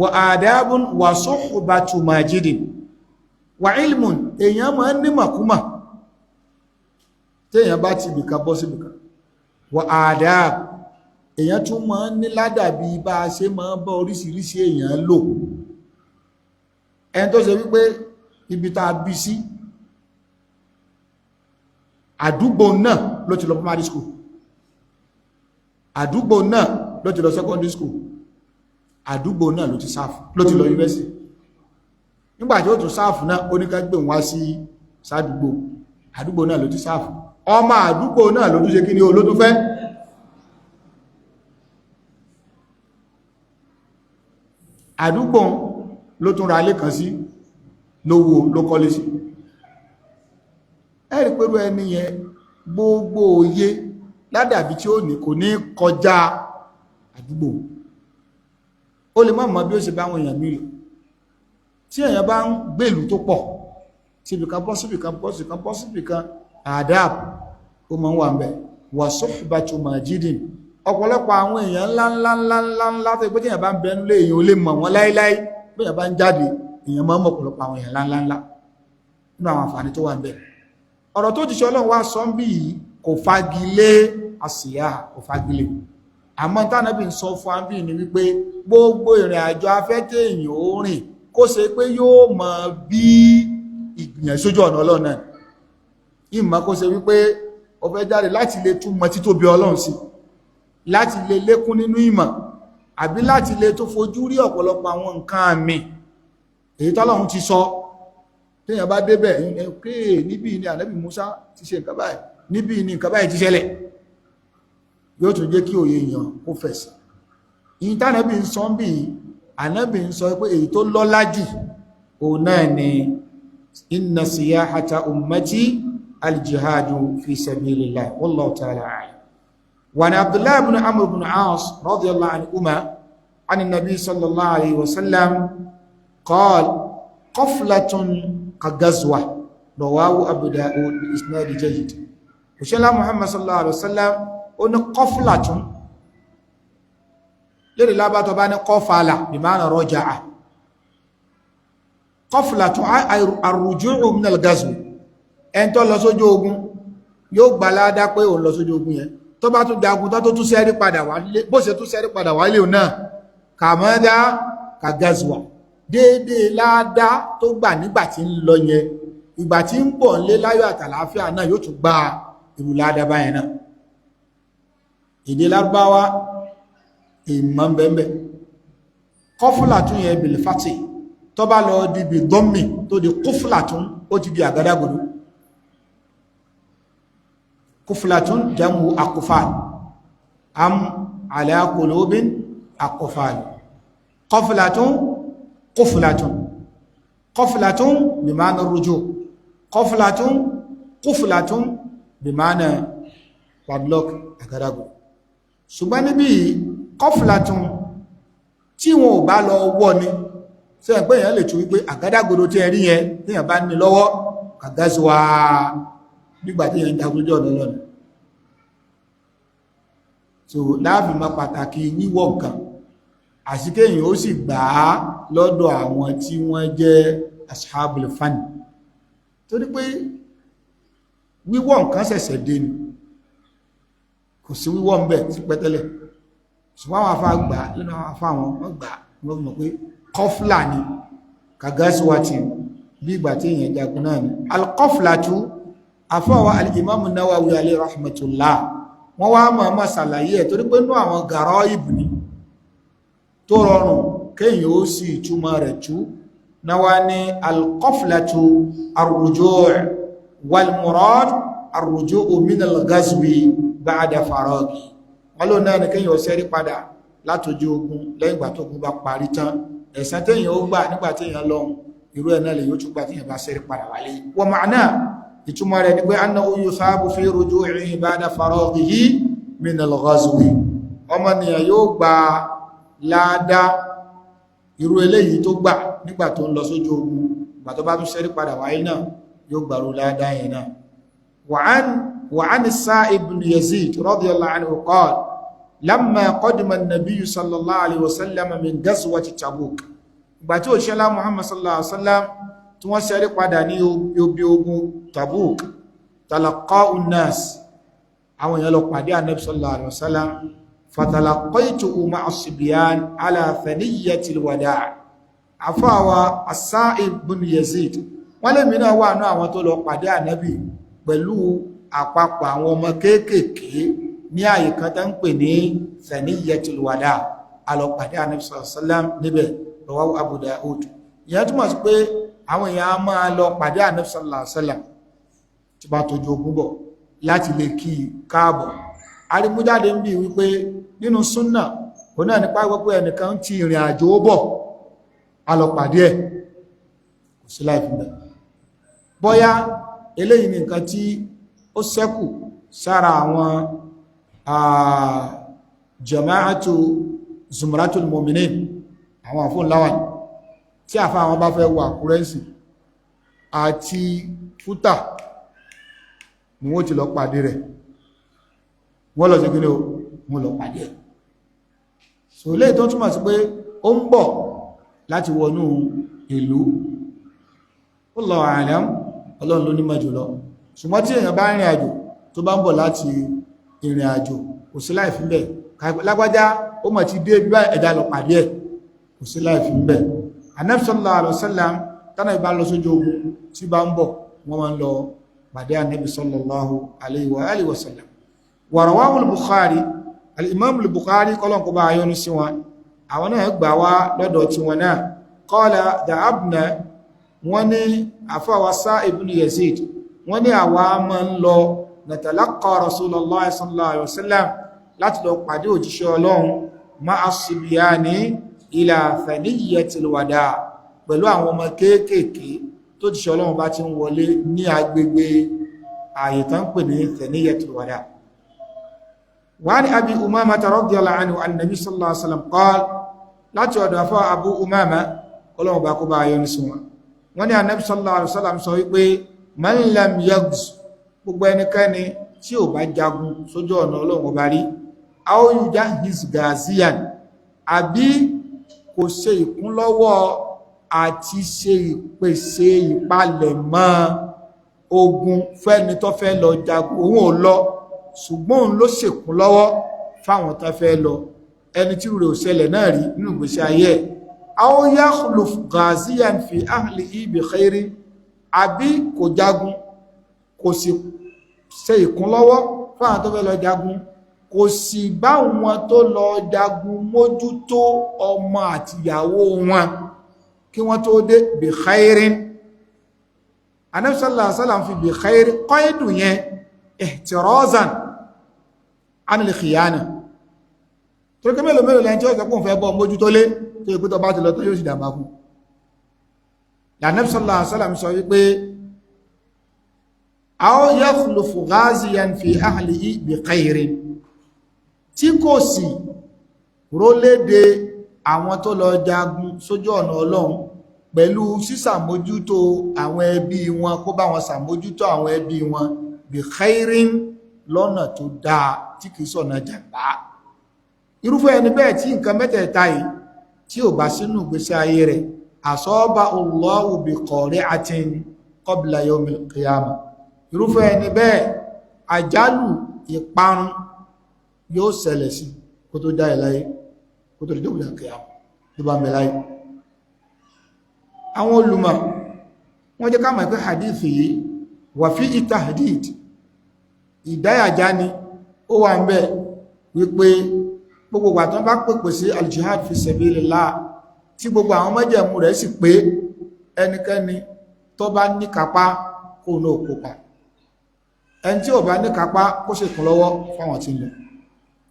wà àdábùn wà suhbatu majidin. Wà ilmun, èyàn máa ń nímọ̀kúmà tí èyàn bá ti bìkan bọ́ sí bìkan. Wà àdáb, èyàn tún máa ń ní ládàbí bá a ṣe máa ń bá oríṣiríṣi èyàn lò. Ẹni tó ṣe wípé ibi tá a bí sí àdúgbò náà ló ti lọ primary school, àdúgbò náà ló ti lọ secondary school, àdúgbò náà ló ti sáàfù, ló ti lọ university. Nígbàtí ó tún sáàfù náà, ó ní ká gbé wá sí sádúgbò, àdúgbò náà ló ti sáàfù, ọmọ àdúgbò náà ló tún ṣe kí ni ó ló tún fẹ́. Àdúgbò ló tún ra ilé kan sí, lówó ló kọ́lé sí. Ẹ̀rí pẹ̀lú ẹni yẹn gbogbo òye ládàbí tí ó ní kò ní kọjá àdúgbò, ó lè má mọ̀ bí ó ṣe bá àwọn èèyàn mílò. Tí èèyàn bá ń gbèlú tó pọ̀ síbìkan bọ́ síbìkan bọ́ síbìkan bọ́ síbìkan, àdáàb ó máa ń wà ń bẹ̀. Wà suhbatu majidin, ọ̀pọ̀lọpọ̀ àwọn èèyàn ńlá ńlá ńlá ńlá ńlá tó pé tí èèyàn bá ń bẹ nílé èèyàn ò lè mọ̀ wọ́n láíláí, bí èèyàn bá ń jáde èèyàn máa ń mọ̀ ọ̀pọ̀lọpọ̀ àwọn èèyàn ńlá ńlá ńlá. Nínú àwọn àǹfààní tó wà ń bẹ̀, ọ̀rọ̀ tó jíṣẹ́ Ọlọ́run wá sọ ń bí yìí kò fagilé àsíyá, kò fagilé. Àmọ́ tánàbí ń sọ fún àbí ní wípé gbogbo ìrìn àjò afẹ́tẹ̀ èèyàn ó rìn kó ṣe pé yóò mọ bí ìgbìyànjú sójú ọ̀nà Ọlọ́run náà, ìmọ̀ kó ṣe wípé ó fẹ́ jáde láti lè túmọ̀ títóbi Ọlọ́run sí, láti lè lékún nínú ìmọ̀, àbí láti lè tó fojú rí ọ̀pọ̀lọpọ̀ àwọn nǹkan àmì èyí tọ́lọ́run ti sọ. Téèyàn bá débẹ̀, níbí ni Ànábì Musa ti ṣe nǹkan báyìí, níbí ni nǹkan báyìí ti ṣẹlẹ̀, yóò tún jẹ́ kí òye èèyàn kó fẹ̀sì. Ìyí tánàbí ń sọ bí Ànábì ń sọ pé èyí tó lọ́lá jù òun náà ni inna siyahata ummati aljihadu fi sabilillah, wallahu ta'ala a'lam. Wa an Abdullah ibn Amr ibn As radiyallahu anhuma an nabi sallallahu alayhi wa sallam qala qaflatun kagazwa, rawahu Abu Dawud bi isnad jayyid. Òṣèlá Muhammad sallallahu alaihi wasallam ó ní qaflatun, Lédè lábátọ̀ bá ní kọfàlà bí máa raja'a. Kọfùlàtún arruju'u min al-gazw, ẹn tó lọ sójú ogun yóò gbà ládá pé òun lọ sójú ogun yẹn. Tó bá tún jagun tó tún sẹ́rí padà wálé, bó ṣe tún sẹ́rí padà wálé náà kàmọ́dá kàgazwa, déédéé ládá tó gbà nígbà tí ń lọ yẹn, ìgbà tí ń bọ̀ nílé láyọ̀ àtàlàáfíà náà yóò tún gba ìrù ládá báyẹn náà. Èdè Lárúbáwá ìmọ̀ bẹ́ẹ̀. Kọfùlà tún yẹn bìlìfàtì, tó bá lọ di bí dọ́mì tó di kúfùlà tún, ó ti di àgádágodo. Kúfùlà tún jamu akufal, am ala qulubin akufal. Kọfùlà tún, kúfùlà tún, kọfùlà tún bí máa rújú, kọfùlà tún, kúfùlà tún bí máa padlock, àgádágodo. Ṣùgbọ́n níbi kọfùlà tún tí wọn ò bá lọ wọ́ ni ṣe ẹ̀ pé èèyàn lè tún wípé àgádágodo tí ẹ rí yẹn, téèyàn bá ní lọ́wọ́, kàgásíwá nígbà tí èèyàn jagun jọ ọ̀nà lọ́nà. So láàfin mọ́ pàtàkì wíwọ̀ nǹkan, àsìkéyìn ó sì gbà á lọ́dọ̀ àwọn tí wọ́n jẹ́ ashabul fan, torí pé wíwọ̀ nǹkan ṣẹ̀ṣẹ̀ dé ni, kò sí wíwọ̀ ń bẹ̀ sí pẹ́tẹ́lẹ̀. Ṣùgbọ́n àwọn afá gbà lẹ́nu àwọn afá wọn, wọ́n gbà wọ́n mọ̀ pé kọflà ni kàgásíwátì, bí ìgbà tí èèyàn jagun náà ni alkọflàtú. Afọ́wà alìmọ́mù Nawawi alayhi rahmatullah, wọ́n wá mọ̀ mọ̀ sàlàyé ẹ̀, torí pé nú àwọn gàrọ́ ìbù ni tó rọrùn kéèyàn ó sì túmọ̀ rẹ̀ tú. Náwá ní alkọflàtú arruju' walmurad arruju'u min al-ghazwi ba'da faragi. Wọ́n ló náà ni kéèyàn ó ṣẹ́rí padà látojú ogun lẹ́yìn ìgbà tó ogun bá parí tán. Ẹ̀san téèyàn ó gbà nígbà téèyàn lọ́hun, irú ẹ̀ náà lè yóò tún gbà téèyàn bá ṣẹ́rí padà wálé. Wa ma'na, ìtumọ̀ rẹ̀ ni pé annahu yusabu fi ruju'ihi ba'da faraghihi min al-ghazwi, ọmọnìyàn yóò gba láàdá irú eléyìí tó gbà nígbà tó ń lọ sójú ogun, ìgbà tó bá tún ṣẹ́rí padà wáyé náà yóò gbàrú láàdá yẹn náà. Wa 'an Sa'ib ibn Yazid radiyallahu anhu qala lamma qadima an-nabiy sallallahu alayhi wa sallam min ghazwati Tabuk, ìgbà tí òṣìṣẹ́ lá Muhammad sallallahu alayhi wa sallam tí wọ́n ṣẹ́rí padà ní obi ogun Tabuk, talaqa'u an-nas, àwọn èèyàn lọ pàdé Ànábì sallallahu alayhi wa sallam, fatalaqaytuhu ma'a as-sibyan ala thaniyyati al-wada'. Àfáwà As-Sa'ib ibn Yazid wọ́n lè mìíràn wà ní àwọn tó lọ pàdé Ànábì pẹ̀lú àpapọ̀ àwọn ọmọ kéékèèké ní àyè kan tó ń pè ní thaniyatul wada', alọ́pàdé Ànábì sallallahu alaihi wasallam níbẹ̀. Rawahu Abu Daud. Ìyẹn túmọ̀ sí pé àwọn èèyàn á máa lọ pàdé Ànábì sallallahu alaihi wasallam tí bá tójú ogun bọ̀ láti lè kí i káàbọ̀. Arímújáde ń bí wípé nínú súnnà òun náà nípa wípé ẹnìkan ti ìrìn àjò bọ̀, alọ́pàdé ẹ̀, kò sí láì fún bẹ́ẹ̀. Bọ́yá eléyìí ni nǹkan tí ó ṣẹ́kù sára àwọn jama'atu zumratul mu'minin, àwọn àfún láwàn tí àfá àwọn bá fẹ́ wà kúrẹ́nsì àti fútà ni wọ́n ti lọ pàdé rẹ̀, wọ́n lọ sí kí ní o, wọ́n lọ pàdé ẹ̀. So lè tó túnmọ̀ sí pé ó ń bọ̀ láti wọnú ìlú. Wallahu a'lam, Ọlọ́run ló nímọ̀ jùlọ. Ṣùgbọ́n tí èèyàn bá rìnrìn àjò, tó bá ń bọ̀ láti ìrìn àjò, kò sí láì fi ń bẹ̀. Lágbájá ó mọ̀ ti dé bí bá ẹ̀dá lọ pàdé ẹ̀, kò sí láì fi ń bẹ̀. Ànábì sallallahu alaihi wasallam tánà ìbá lọ sójú ogun tí bá ń bọ̀, wọ́n máa ń lọ pàdé Ànábì sallallahu alaihi wa alihi wasallam. Wa rawahu al-Bukhari, al-Imam al-Bukhari kọ́lọ̀n kó bá yọ́nú sí wọn, àwọn náà gbà wá lọ́dọ̀ tí wọn náà. Qala dha'abna, wọ́n ní àfáwà Sa'ib ibn Yazid, wọ́n ní àwa máa ń lọ natalaqa Rasulullah sallallahu alaihi wasallam láti lọ pàdé òjíṣẹ́ Ọlọ́run ma'a sibyani ila thaniyyatil wada, pẹ̀lú àwọn ọmọ kéékèèké tó jíṣẹ́ Ọlọ́run bá ti ń wọlé ní agbègbè ààyè tán pè ní thaniyyatil wada. Wa an Abi Umama radiyallahu anhu an-nabi sallallahu alaihi wasallam qala, láti ọ̀dọ̀ afọ́ Abu Umama, Ọlọ́run bá kó bá yọ́nú sí wọn, wọ́n ní Ànábì sallallahu alaihi wasallam sọ wípé man lam yaghz, gbogbo ẹnikẹ́ni tí ò bá jagun sójú ọ̀nà Ọlọ́run ọba rí, aw yujahiz gaziyan, Àbí kò ṣe ìkúnlọ́wọ́ àti ṣe ìpèsè ìpalẹ̀mọ́ ogun fẹ́ni tó fẹ́ lọ jagun. Òun ò lọ, ṣùgbọ́n òun ló ṣèkún lọ́wọ́ fáwọn tó fẹ́ lọ. Ẹni tí rẹ̀ ò ṣẹlẹ̀ náà rí nínú ìgbésí ayé ẹ̀. Aw yakhluf ghaziyan fi ahlihi bi khairi, àbí kò jagun, kò sì ṣe ìkúnlọ́wọ́ fáwọn tó fẹ́ lọ jagun, kò sì bá wọn tó lọ jagun mójútó ọmọ àtìyàwó wọn kí wọ́n tó dé, bi khairin. Ànábì sallallahu alaihi wasallam fi bi khairin kọ́ìdù yẹn ihtirazan anil khiyana. Tó kí mélòó mélòó lẹ́yìn tí ó sọ pé òun fẹ́ bọ́ mójútó lé, tó yẹ pé tó bá ti lọ tó yóò sì dàmbá fún. Ànábì sallallahu alaihi wasallam sọ wípé aw yakhlufu ghaziyan fi ahlihi bi khairin, tí kò sì rólédè àwọn tó lọ jagun sójú ọ̀nà Ọlọ́run pẹ̀lú sísàmójútó àwọn ẹbí wọn, kó bá wọn sàmójútó àwọn ẹbí wọn, bi khairin, lọ́nà tó dáa tí kìí sọ̀nà jàmbá. Irúfẹ́ ẹni bẹ́ẹ̀ tí nǹkan mẹ́tẹ̀ẹ̀ta yìí tí ò bá sínú ìgbésí ayé rẹ̀, asaba Allahu bi qari'atin qabla yawmil qiyamah, irúfẹ́ ẹni bẹ́ẹ̀ àjálù ìparun yóò ṣẹlẹ̀ sí kó tó jáde láyé, kó tó dìjọ́ ìgbìyàn kìyàmù tó bá mẹ́ láyé. Àwọn olùmọ̀ wọ́n jẹ́ ká mọ̀ pé hadith yìí wà fi tahdid, ìdáyàjá ni ó wà ń bẹ̀, wípé gbogbo ìgbà tán bá pèpè sí aljihad fi sabilillah, tí gbogbo àwọn májẹ̀mú rẹ̀ sì pé, ẹnikẹ́ni tó bá níkápá kó náà kópa, ẹni tí ò bá níkápá kó ṣe kún lọ́wọ́ fáwọn tí ń lọ,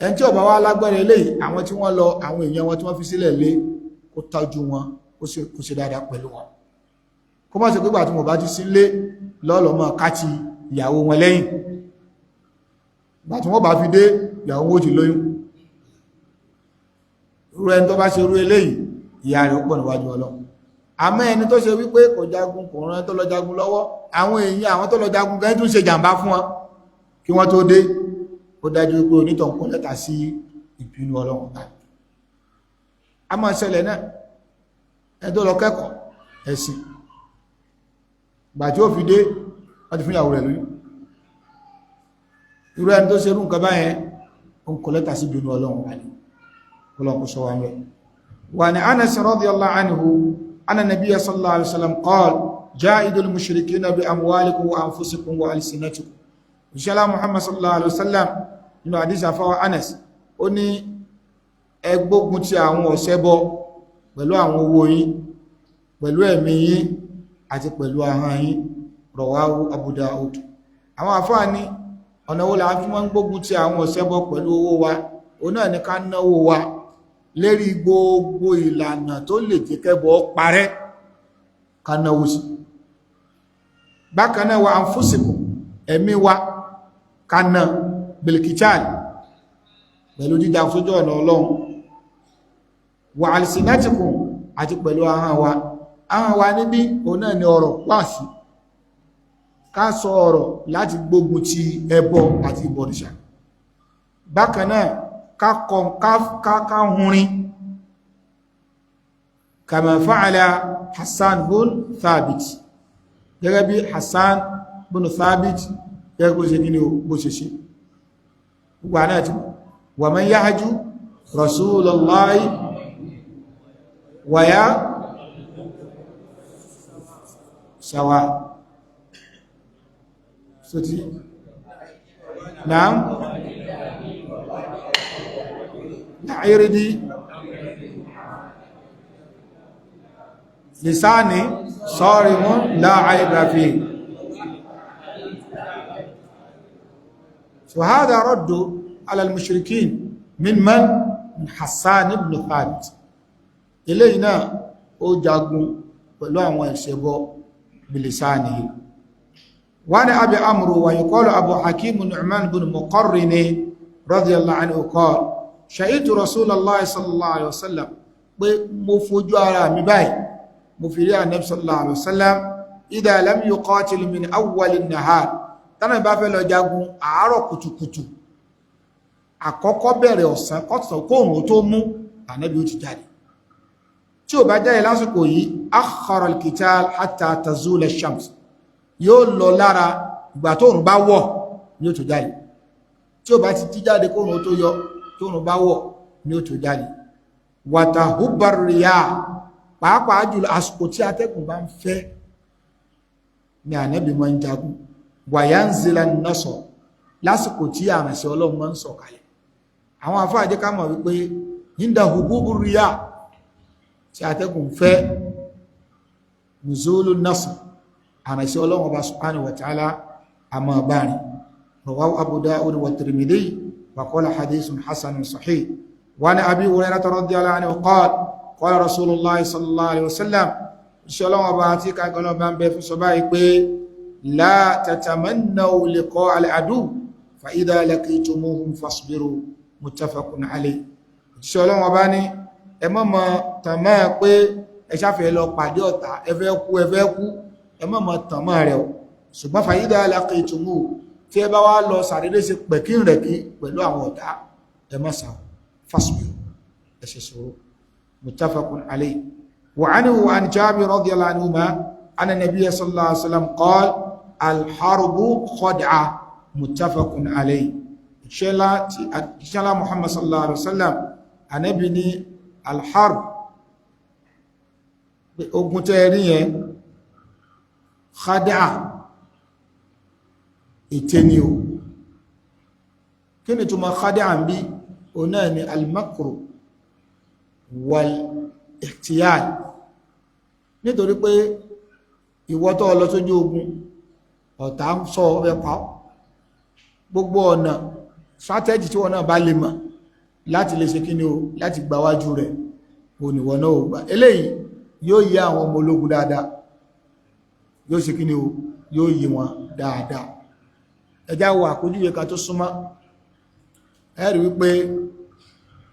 ẹni tí ò bá wá lágbára eléyìí, àwọn tí wọ́n lọ, àwọn èèyàn wọn tí wọ́n fi sílẹ̀ lé, kó tọ́jú wọn, kó ṣe dáadáa pẹ̀lú wọn, kó má ṣe pé gbà tí wọ́n bá ti sí lé lọ́lọ́ mọ́ káti ìyàwó wọn lẹ́yìn, gbà tí wọ́n bá fi dé, ìyàwó wọn ó ti lóyún. Irú ẹni tó bá ṣe irú eléyìí, ìyà rẹ̀ ó pọ̀ níwájú Ọlọ́run. Àmọ́ ẹni tó ṣe wípé kò jagun, kò rán tó lọ jagun lọ́wọ́, àwọn èèyàn àwọn tó lọ jagun gan tún ṣe jàǹbá fún wọn kí wọ́n tó dé, ó dájú wípé onítàn kọ lẹ́tà sí ìbínú Ọlọ́run. Bá a máa ṣẹlẹ̀ náà, ẹni tó lọ kẹ́kọ̀ọ́ ẹ̀sìn, gbà tí ó fi dé, wọ́n ti fún ìyàwó rẹ̀ lóyún. Irú ẹni tó ṣe irú nǹkan báyẹn, ó ń kọ lẹ́tà sí ìbínú Ọlọ́run bá ní Ọlọ́run kó sọ wa mẹ́. Wa ni Anas radiyallahu anhu anna nabiyya sallallahu alaihi wasallam qala jahidul mushrikina bi amwalikum wa anfusikum wa alsinatikum. Ìṣẹ́lá Muhammad sallallahu alaihi wasallam nínú àdísì àfáwà Anas, ó ní ẹ gbógun ti àwọn ọ̀ṣẹbọ pẹ̀lú àwọn owó yín, pẹ̀lú ẹ̀mí yín àti pẹ̀lú ahọ́n yín. Rawahu Abu Daud. Àwọn àfáà ní ọ̀nà wo la fi máa ń gbógun ti àwọn ọ̀ṣẹbọ pẹ̀lú owó wa? Òun náà ní ká náwó wa lérí gbogbo ìlànà tó lè jẹ́ kẹ́bọ parẹ́, ká náwó sí. Bákan náà, wa anfusikum, ẹ̀mí wa, ká ná bilkital, pẹ̀lú jíjà sójú ọ̀nà Ọlọ́run, wa alsinatikum, àti pẹ̀lú ahọ́n wa. Ahọ́n wa níbí, òun náà ni ọ̀rọ̀ wáàsí, ká sọ ọ̀rọ̀ láti gbógun ti ẹbọ àti ìbọ̀rìṣà. Bákan náà, ká kọ ká hunrin, kama fa'ala Hassan bun Thabit, gẹ́gẹ́ bí Hassan bun Thabit gẹ́gẹ́ bó ṣe gíní bó ṣe ṣe gbogbo àná ti wa man yahju Rasulullahi wàyá sawa sotí náà láìrídí lisani sarimun la aiba fi. فهذا رد على المشركين من حسان بن ثابت. Eléyìí náà ó jagun pẹ̀lú àwọn ìṣẹ́bọ bilisanihi. وعن أبي عمرو ويقال أبو حكيم النعمان بن مقرن رضي الله عنه قال شهدت رسول الله صلى الله عليه وسلم، pé mo fojú ara mi báyìí, mo fi rí Ànábì sallallahu alaihi wasallam, إذا لم يقاتل من أول النهار, tánà bá fẹ́ lọ jagun, àárọ̀ kùtùkùtù àkọ́kọ́ bẹ̀rẹ̀ ọ̀sán kọ́sàn kóòrùn tó mú, Ànábì ó ti jáde. Tí ó bá jáde lásìkò yìí, akhara al-qital hatta tazula ash-shams, yóò lọ lára ìgbà tóòrùn bá wọ̀ ní ó tó jáde. Tí ó bá ti jí jáde kóòrùn tó yọ, tóòrùn bá wọ̀ ní ó tó jáde. Wàtàhúbà ríyà, pàápàá jùlọ àsìkò tí atẹ́gùn bá ń fẹ́ ní Ànábì máa ń jagun. Wàyánzìlá nọ́sọ̀, lásìkò tí àrànṣẹ́ Ọlọ́run máa ń sọ̀kalẹ̀. Àwọn àfáà jẹ́ ká mọ̀ wípé nígbà hubúbú ríyà, tí atẹ́gùn fẹ́, nùzúlù nọ́sọ̀, àrànṣẹ́ Ọlọ́run ọba subhanahu wa ta'ala àmọ́ bárin. Rawahu Abu Dawud wa Tirmidhi wa qala hadithun hasanun sahih. Wa an Abi Hurairah radiyallahu anhu qala qala Rasulullah sallallahu alaihi wasallam, iṣẹ́ Ọlọ́run ọba àti kàgbọ́n bá ń bẹ fún sọ báyìí pé la tatamannaw liqa al-adu fa idha laqitumuhum fasbiru, muttafaqun alayh. Iṣẹ́ Ọlọ́run ọba ní ẹ má mọ̀ tàn mọ́ pé ẹ ṣáfẹ́ lọ pàdé ọ̀tá, ẹ fẹ́ kú, ẹ fẹ́ kú, ẹ má mọ̀ tàn mọ́ rẹ̀ o. Ṣùgbọ́n fa idha laqitumuhum, tí ẹ bá wá lọ sàrédé ṣe pẹ̀kín rẹ̀ kí pẹ̀lú àwọn ọ̀tá, ẹ má sà, fasbiru, ẹ ṣe sùúrù. Muttafaqun alayh. وعنه عن جابر رضي الله عنهما أن النبي صلى الله عليه وسلم قال الحرب خدعة، متفق عليه. Ìṣẹ́lá Muhammad sallallahu alaihi wasallam, Ànábì ní alharb, ogun tẹ́ rí yẹn, khada'a, ète ni o. Kí ni túnmọ̀ khada'a ń bí? O náà ni almakru wal ihtiyal. Nítorí pé ìwọ tó lọ sójú ogun, ọ̀tá ń sọ ọbẹ̀ pa ọ́, gbogbo ọ̀nà strategy tí wọ́n náà bá lè mọ̀ láti lè ṣe kíni o, láti gbáwájú rẹ̀, o nìwọ̀ náà ò gbà. Eléyìí yóò yé àwọn ọmọ ológun dáadáa, yóò ṣe kíni o, yóò yé wọn dáadáa. Ẹjá wo àpèjúwe kan tó súnmọ́. Ẹ rí wípé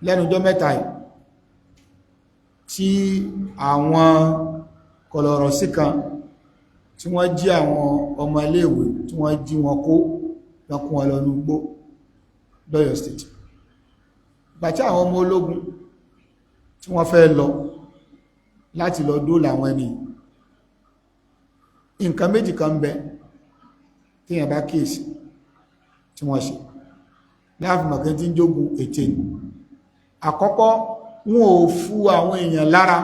lẹ́nujọ́ mẹ́ta yìí tí àwọn kọlọ̀rọ̀ sí kan tí wọ́n jí àwọn ọmọ iléèwé, tí wọ́n jí wọn kó lọ́kún wọn lọ ní igbó lọ́yọ̀ State. Gbàtí àwọn ọmọ ológun tí wọ́n fẹ́ lọ láti lọ dóòlà àwọn ẹni, nǹkan méjì kan ń bẹ tí yẹn bá kíyèsí tí wọ́n ṣe láàfin mọ̀kẹ́ tí ń jógun ètè ni. Àkọ́kọ́, wọn ò fú àwọn èèyàn lára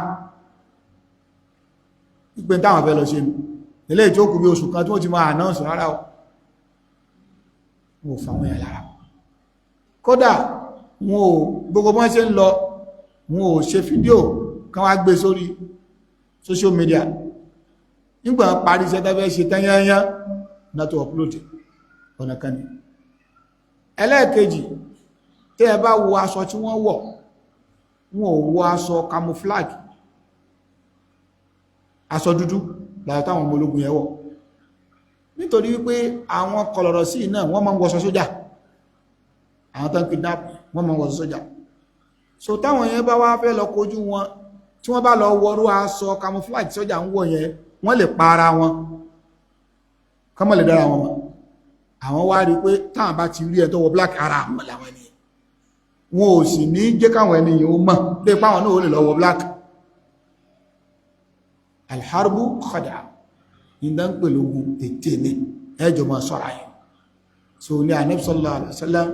ìpé táwọn fẹ́ lọ ṣe nù ilé ìjókòó bí oṣù kan tí wọ́n ti máa announce. Rárá o, wọn ò fà àwọn èèyàn lára. Kódà wọn ò, gbogbo bọ́n ṣe ń lọ, wọn ò ṣe fídíò kan wá gbé sórí social media. Nígbà parí iṣẹ́ tẹ́fẹ́ ṣe tẹ́yányán náà tó upload. Ọ̀nà kan ni. Ẹlẹ́ẹ̀kejì, tí ẹ bá wo aṣọ tí wọ́n wọ̀, wọn ò wọ aṣọ camouflage. Aṣọ dúdú lára táwọn ọmọ ológun yẹn wọ̀, nítorí wípé àwọn kọlọ̀rọ̀ sí náà, wọ́n máa ń wọṣọ sójà. Àwọn tó ń kidnap, wọ́n máa ń wọṣọ sójà. So táwọn yẹn bá wá fẹ́ lọ kojú wọn, tí wọ́n bá lọ wọrú aṣọ camouflage sójà ń wọ̀ yẹn, wọ́n lè pa ara wọn, kọ́mọ̀ lè dára wọn mọ̀. Àwọn wá rí pé táwọn bá ti rí ẹ tó wọ black, ara àwọn làwọn ènìyàn wọn ò sì ní jẹ́ káwọn ènìyàn ó mọ̀ lè páwọn náà ó lè lọ wọ black. Alharbu khada, nígbà ń pèlú ogun, ètè ní ẹjọ́ máa sọ́ra yìí. So ní Ànábì sallallahu alaihi wasallam,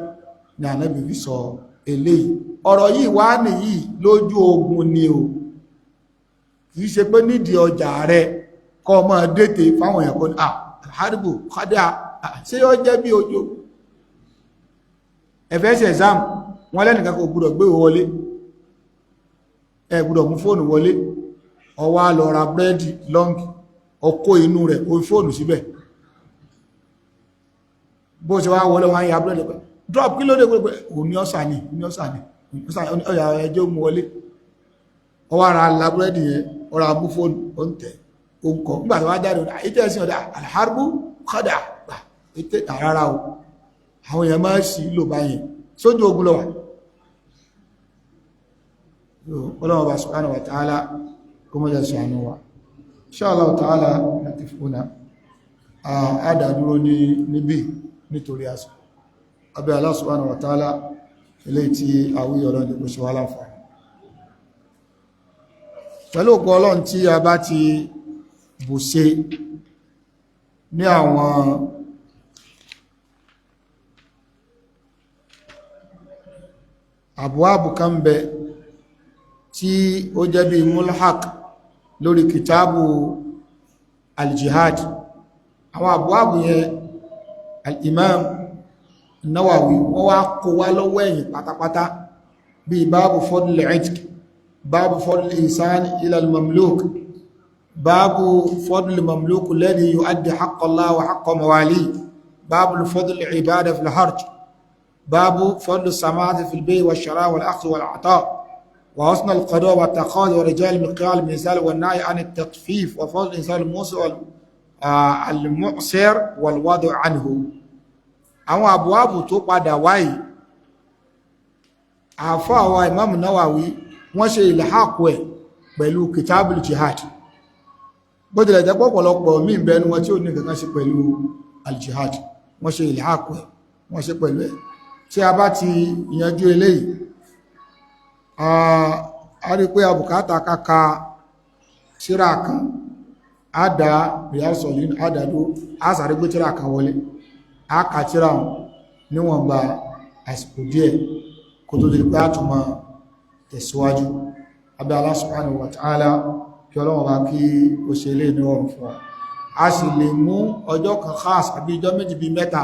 ní Ànábì fi sọ eléyìí. Ọ̀rọ̀ yìí wá nìyí, lójú ogun ni o. Kìí ṣe pé nídìí ọjà rẹ kọ́ máa dètè fáwọn èèyàn kan. Ah, alharbu khada, ṣé yóò jẹ́ bí ojú ẹ̀fẹ́ ṣe exam, wọ́n lẹ́nìkan kò gbúdọ̀ gbé wọlé, ẹ gbúdọ̀ mú fóònù wọlé. Ó wá lọ ra búrẹ́dì lọ́ngì, ọkọ̀ inú rẹ̀ o fóònù síbẹ̀. Bó ṣe wá wọlé, wọ́n ya búrẹ́dì pẹ́ drop. Kí ló dé? Pé òní ọ̀sà ni, òní ọ̀sà ni, ọ̀yà ẹjọ́ mú wọlé. Ó wá ra la búrẹ́dì yẹn, ó ra mú fóònù, ó ń tẹ̀, ó ń kọ́. Nígbà tó wá jáde, ìtẹ́ ẹ̀sìn ọ̀dà alharbu khada gbà ètè rárá o. Àwọn èèyàn máa sì lò báyẹn sójú ogun lọ wà. Ọlọ́run bá subhanahu wa ta'ala kó mọ́jà sí àánú wa. Insha Allah ta'ala láti fúnna àdàdúró ní níbí nítorí àsìkò. Abẹ́ Allah subhanahu wa ta'ala, ilé tí àwíyọ̀ ọlọ́run kò ṣe wá láǹfààní. Pẹ̀lú ògo Ọlọ́run, tí a bá ti bù ṣe ní àwọn àbúwábù kan bẹ tí ó jẹ́ bí mulhaq lórí kìtàbù aljihad, àwọn àbúwábù yẹn al-Imam Nawawi wọ́n wá kó wá lọ́wọ́ ẹ̀yìn pátápátá, bí báàbù fadl al-itq, báàbù fadl al-insan ila al-mamluk, báàbù fadl al-mamluk alladhi yu'addi haqqa Allah wa haqqa mawali, báàbù fadl al-ibada fi al-harj, báàbù fadl as-sama'ati fi al-bay' wash-shara' wal-akhdh wal-'ata' wa husn al-qada' wa at-taqadi wa rijal al-miqyal al-misal wan-nahy 'an at-tatfif wa fadl al-insan al-mu'sir wal-wad' 'anhu. Àwọn àbúwábù tó padà wáyìí, àfọ́ àwọn Imam Nawawi wọ́n ṣe ìlhàkù ẹ̀ pẹ̀lú kitabul jihad, bó tilẹ̀ jẹ́ pọ̀pọ̀lọpọ̀ míì bẹnu wọn tí ó ní kankan ṣe pẹ̀lú aljihad, wọ́n ṣe ìlhàkù ẹ̀, wọ́n ṣe pẹ̀lú ẹ̀. Tí a bá ti yanjú eléyìí, a rí pé àbùkátà kaka tírà kan, á dá Riyadh Salihin àdàdó, á sáré gbé tírà kan wọlé, á ka tírà níwọ̀nba àsìkò díẹ̀ kó tó di pé a tún máa tẹ̀síwájú. Abẹ́ Allah subhanahu wa ta'ala, kí Ọlọ́run bá kí ó ṣe ilé ní ọrùn fún wa. A sì lè mú ọjọ́ kan khas àbí ijọ́ méjì bí mẹ́ta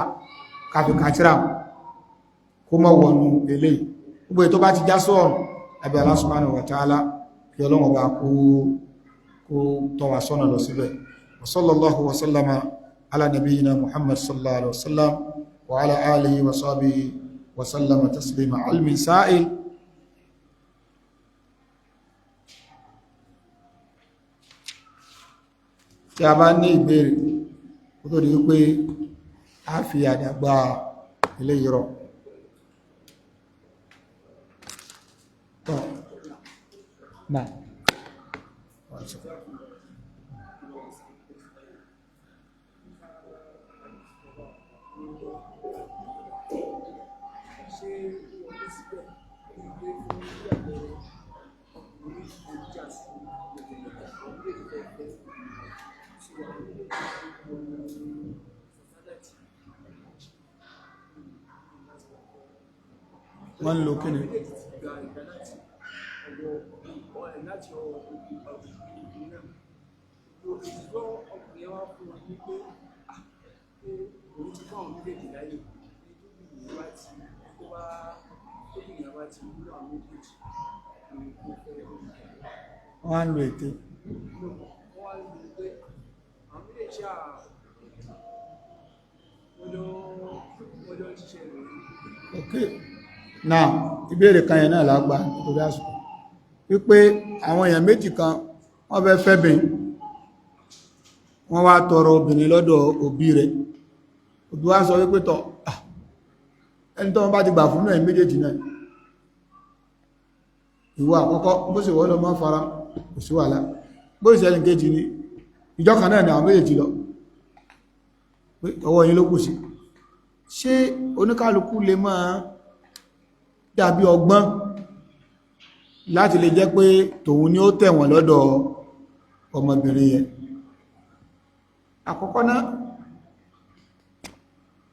káfí kàtírà kó mọ́ wọnú eléyìí. Gbogbo ètò bá ti já sọ́ọ̀rùn, abẹ́ Allah subhanahu wa ta'ala, kí Ọlọ́run bá kó tọ́ wa sọ́nà lọ síbẹ̀. Wa sallallahu wa sallama ala nabiyyina Muhammad sallallahu alaihi wasallam wa ala alihi wa sahbihi wa sallama taslima. Almin sa'il. Tí a bá ní ìbéèrè kó tó di wípé a fi àdàgbà ilé ìrọ̀ tọ́ náà. Ṣé wọlé síbẹ̀ wípé fún bí àpẹẹrẹ ọkùnrin méjì tó jà sí àwọn méjèèjì fẹ́ fẹ́ sí àwọn méjèèjì sàtálẹ̀tì? Wọ́n ń lo kíni? Méjèèjì ti gba ìgbà láti ọwọ́ láti ọwọ́ obìnrin náà. Ṣùgbọ́n ọkùnrin yẹn wá fún wọn ní pé pé òun ti fún àwọn méjèèjì láyè ní tóbi bá ti tó bá tóbi yẹn bá ti wúlò àwọn méjèèjì ní kó fẹ́ obìnrin. Wọ́n á ń lo ète. Wọ́n wá lò ó pé àwọn méjèèjì ṣáà wọ́n jọ ń ṣiṣẹ́ rẹ̀. Ok, now ìbéèrè kan yẹn náà lágbà nítorí àsìkò, wípé àwọn èèyàn méjì kan wọ́n fẹ́ fẹ́bìn, wọ́n wá tọrọ obìnrin lọ́dọ̀ òbí rẹ̀. Òbí wá sọ wípé tọ́ ẹni tó wọ́n bá ti gbà fún náà méjèèjì náà, ìwọ àkọ́kọ́, bó sì wọ́n lọ mọ́ fara kò sí wàhálà, bó sì ẹni kejì ní ìjọ kan náà ni àwọn méjèèjì lọ, pé ọwọ́ yín ló kù sí. Ṣé oníkálukú lè máa dàbí ọgbọ́n láti lè jẹ́ pé tòun ni ó tẹ̀wọ̀n lọ́dọ̀ ọmọbìnrin yẹn? Àkọ́kọ́ náà,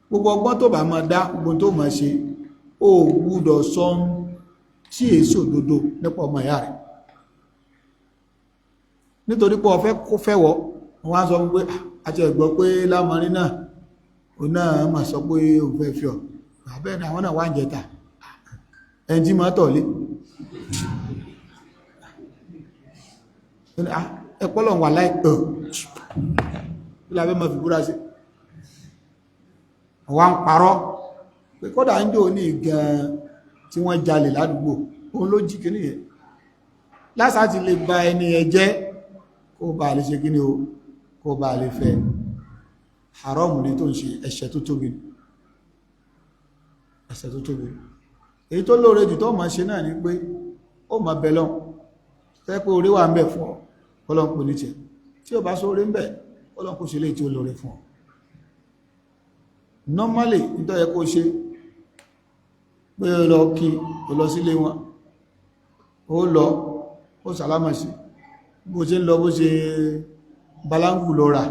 gbogbo ọgbọ́n tó bá máa dá, gbogbo tó máa ṣe, ó gbúdọ̀ sọ tí èso òdodo nípa ọmọ ìyá rẹ̀, nítorí pé ó fẹ́ kó fẹ́wọ́. Wọ́n á sọ pé àti ẹ̀gbọ́ pé lámarin náà, òun náà máa sọ pé òun fẹ́ fi ọ̀ àbẹ́ ni àwọn náà wá ń jẹta ẹni tí máa tọ̀lé ẹ̀pọ́lọ̀ wà láìpẹ́ kí lábẹ́ máa fi búra sí. Wọ́n ń parọ́ pé kódà ń jò ní gan tí wọ́n jalè ládùúgbò, òun ló jí kíní yẹn lásà ti lè ba ẹni ẹ jẹ́, kó bá lè ṣe kíní o, kó bá lè fẹ́. Haram ní tó ń ṣe, ẹ̀ṣẹ̀ tó tóbi, ẹ̀ṣẹ̀ tó tóbi. Èyí tó lóore jù tó máa ṣe náà ni pé ó máa bẹ lọ́n tẹ́ pé orí wà ń bẹ fún ọ, Ọlọ́run kò ní tiẹ̀. Tí ó bá sóore ń bẹ, Ọlọ́run kò ṣe léyìí tí ó lóore fún ọ. Normally, nítorí yẹ kó ṣe pé ó lọ kí ó lọ sílé wọn, ó lọ ó sàlámà sí Bó ṣe ń lọ, bó ṣe balangu lọ rà,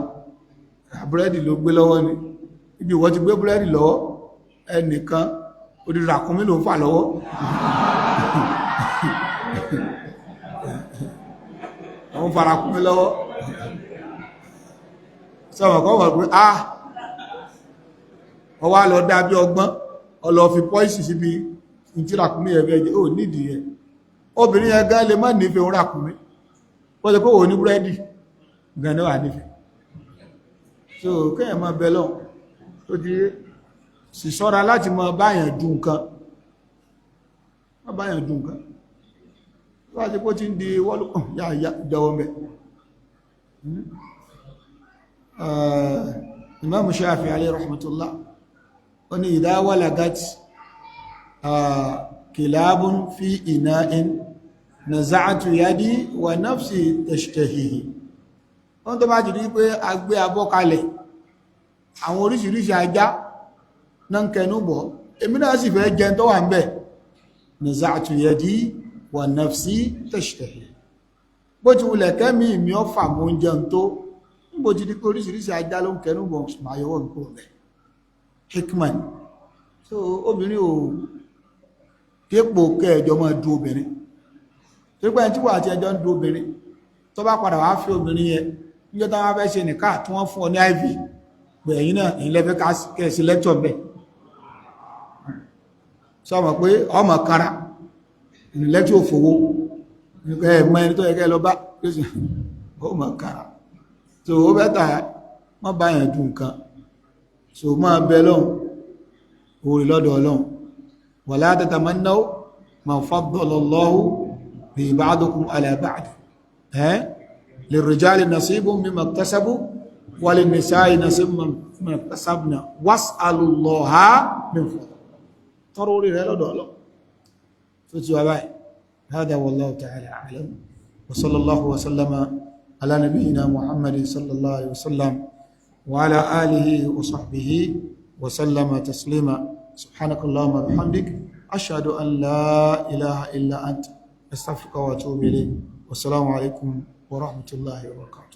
búrẹ́dì ló gbé lọ́wọ́ ni. Ibi ìwọ ti gbé búrẹ́dì lọ́wọ́, ẹnìkan odi ràkúnmí ló ń fà lọ́wọ́. Àwọn fa ràkúnmí lọ́wọ́. Sọ̀rọ̀ kọ́ wọ̀ pé ah, wọ́n wá lọ dá bí ọgbọ́n, ọlọ́ fi pọ́ìsì síbi tí ràkúnmí ẹ̀ fẹ́ jẹ. Ó nídìí yẹn. Obìnrin yẹn gan lè má nífẹ̀ẹ́ òun ràkúnmí, wọ́n sọ pé òun ní búrẹ́dì gan ní wà nífẹ̀ẹ́. So kéèyàn máa bẹ lọ́hùn tó ti sì sọ́ra láti máa báyàn du nǹkan, má báyàn du nǹkan. Wọ́n ti kó ti ń di wọ́lùkùn yá jọwọ́ mẹ́. Imam Shafi alayhi rahmatullah, ó ní idha walagat kilabun fi ina'in naza'atu yadi wa nafsi tashtahihi. Wọ́n tó bá ti rí pé a gbé abọ́ kalẹ̀, àwọn oríṣiríṣi ajá náà ń kẹnu bọ̀, èmi náà sì fẹ́ jẹun tó wà ń bẹ̀, naza'atu yadi wa nafsi tashtahi. Bó ti wulẹ̀ kẹ́mi ìmí ọ̀fà mọ́ oúnjẹ tó níbo ti di pé oríṣiríṣi ajá ló ń kẹnu bọ̀, máa yọwọ́ mi kúrò bẹ̀. Hikman. So obìnrin ò dépò kẹjọ máa du obìnrin, tó pẹ́ tí wà àti ẹjọ́ ń du obìnrin, tó bá padà wá fi obìnrin yẹn níjọ́ tó wá fẹ́ ṣe nìka tí wọ́n fún ọ ní iv pé ẹ̀yin náà ẹ̀yin lẹ́fẹ́ kẹ́ẹ̀sì lẹ́kṣọ̀ bẹ̀, sọ mọ̀ pé ọmọ kara lẹ́kṣọ̀ òfòwò ẹ̀mọ ẹni tó yẹ kẹ́ lọ bá ọmọ kara. So ó bẹ́ta má bá yẹn du nǹkan. So máa bẹ lọ́hùn orí lọ́dọ̀ Ọlọ́hun. Wala tatamannaw ma faddala Allahu bi ba'dikum ala ba'd, lirrijali nasibun mimma iktasabu wa linnisa'i nasibun mimma iktasabna was'alullaha min fadlihi. Tọrọ orí rẹ lọ́dọ̀ Ọlọ́hun tó ti wà báyìí. Hada wallahu ta'ala a'lam, wa sallallahu wa sallama ala nabiyyina Muhammadin sallallahu alaihi wasallam wa ala alihi wa sahbihi wa sallama taslima. Subhanaka allahumma bihamdik, ashhadu an la ilaha illa ant, astaghfiruka wa atubu ilayk. Wassalamu alaikum wa rahmatullahi wa barakatuh.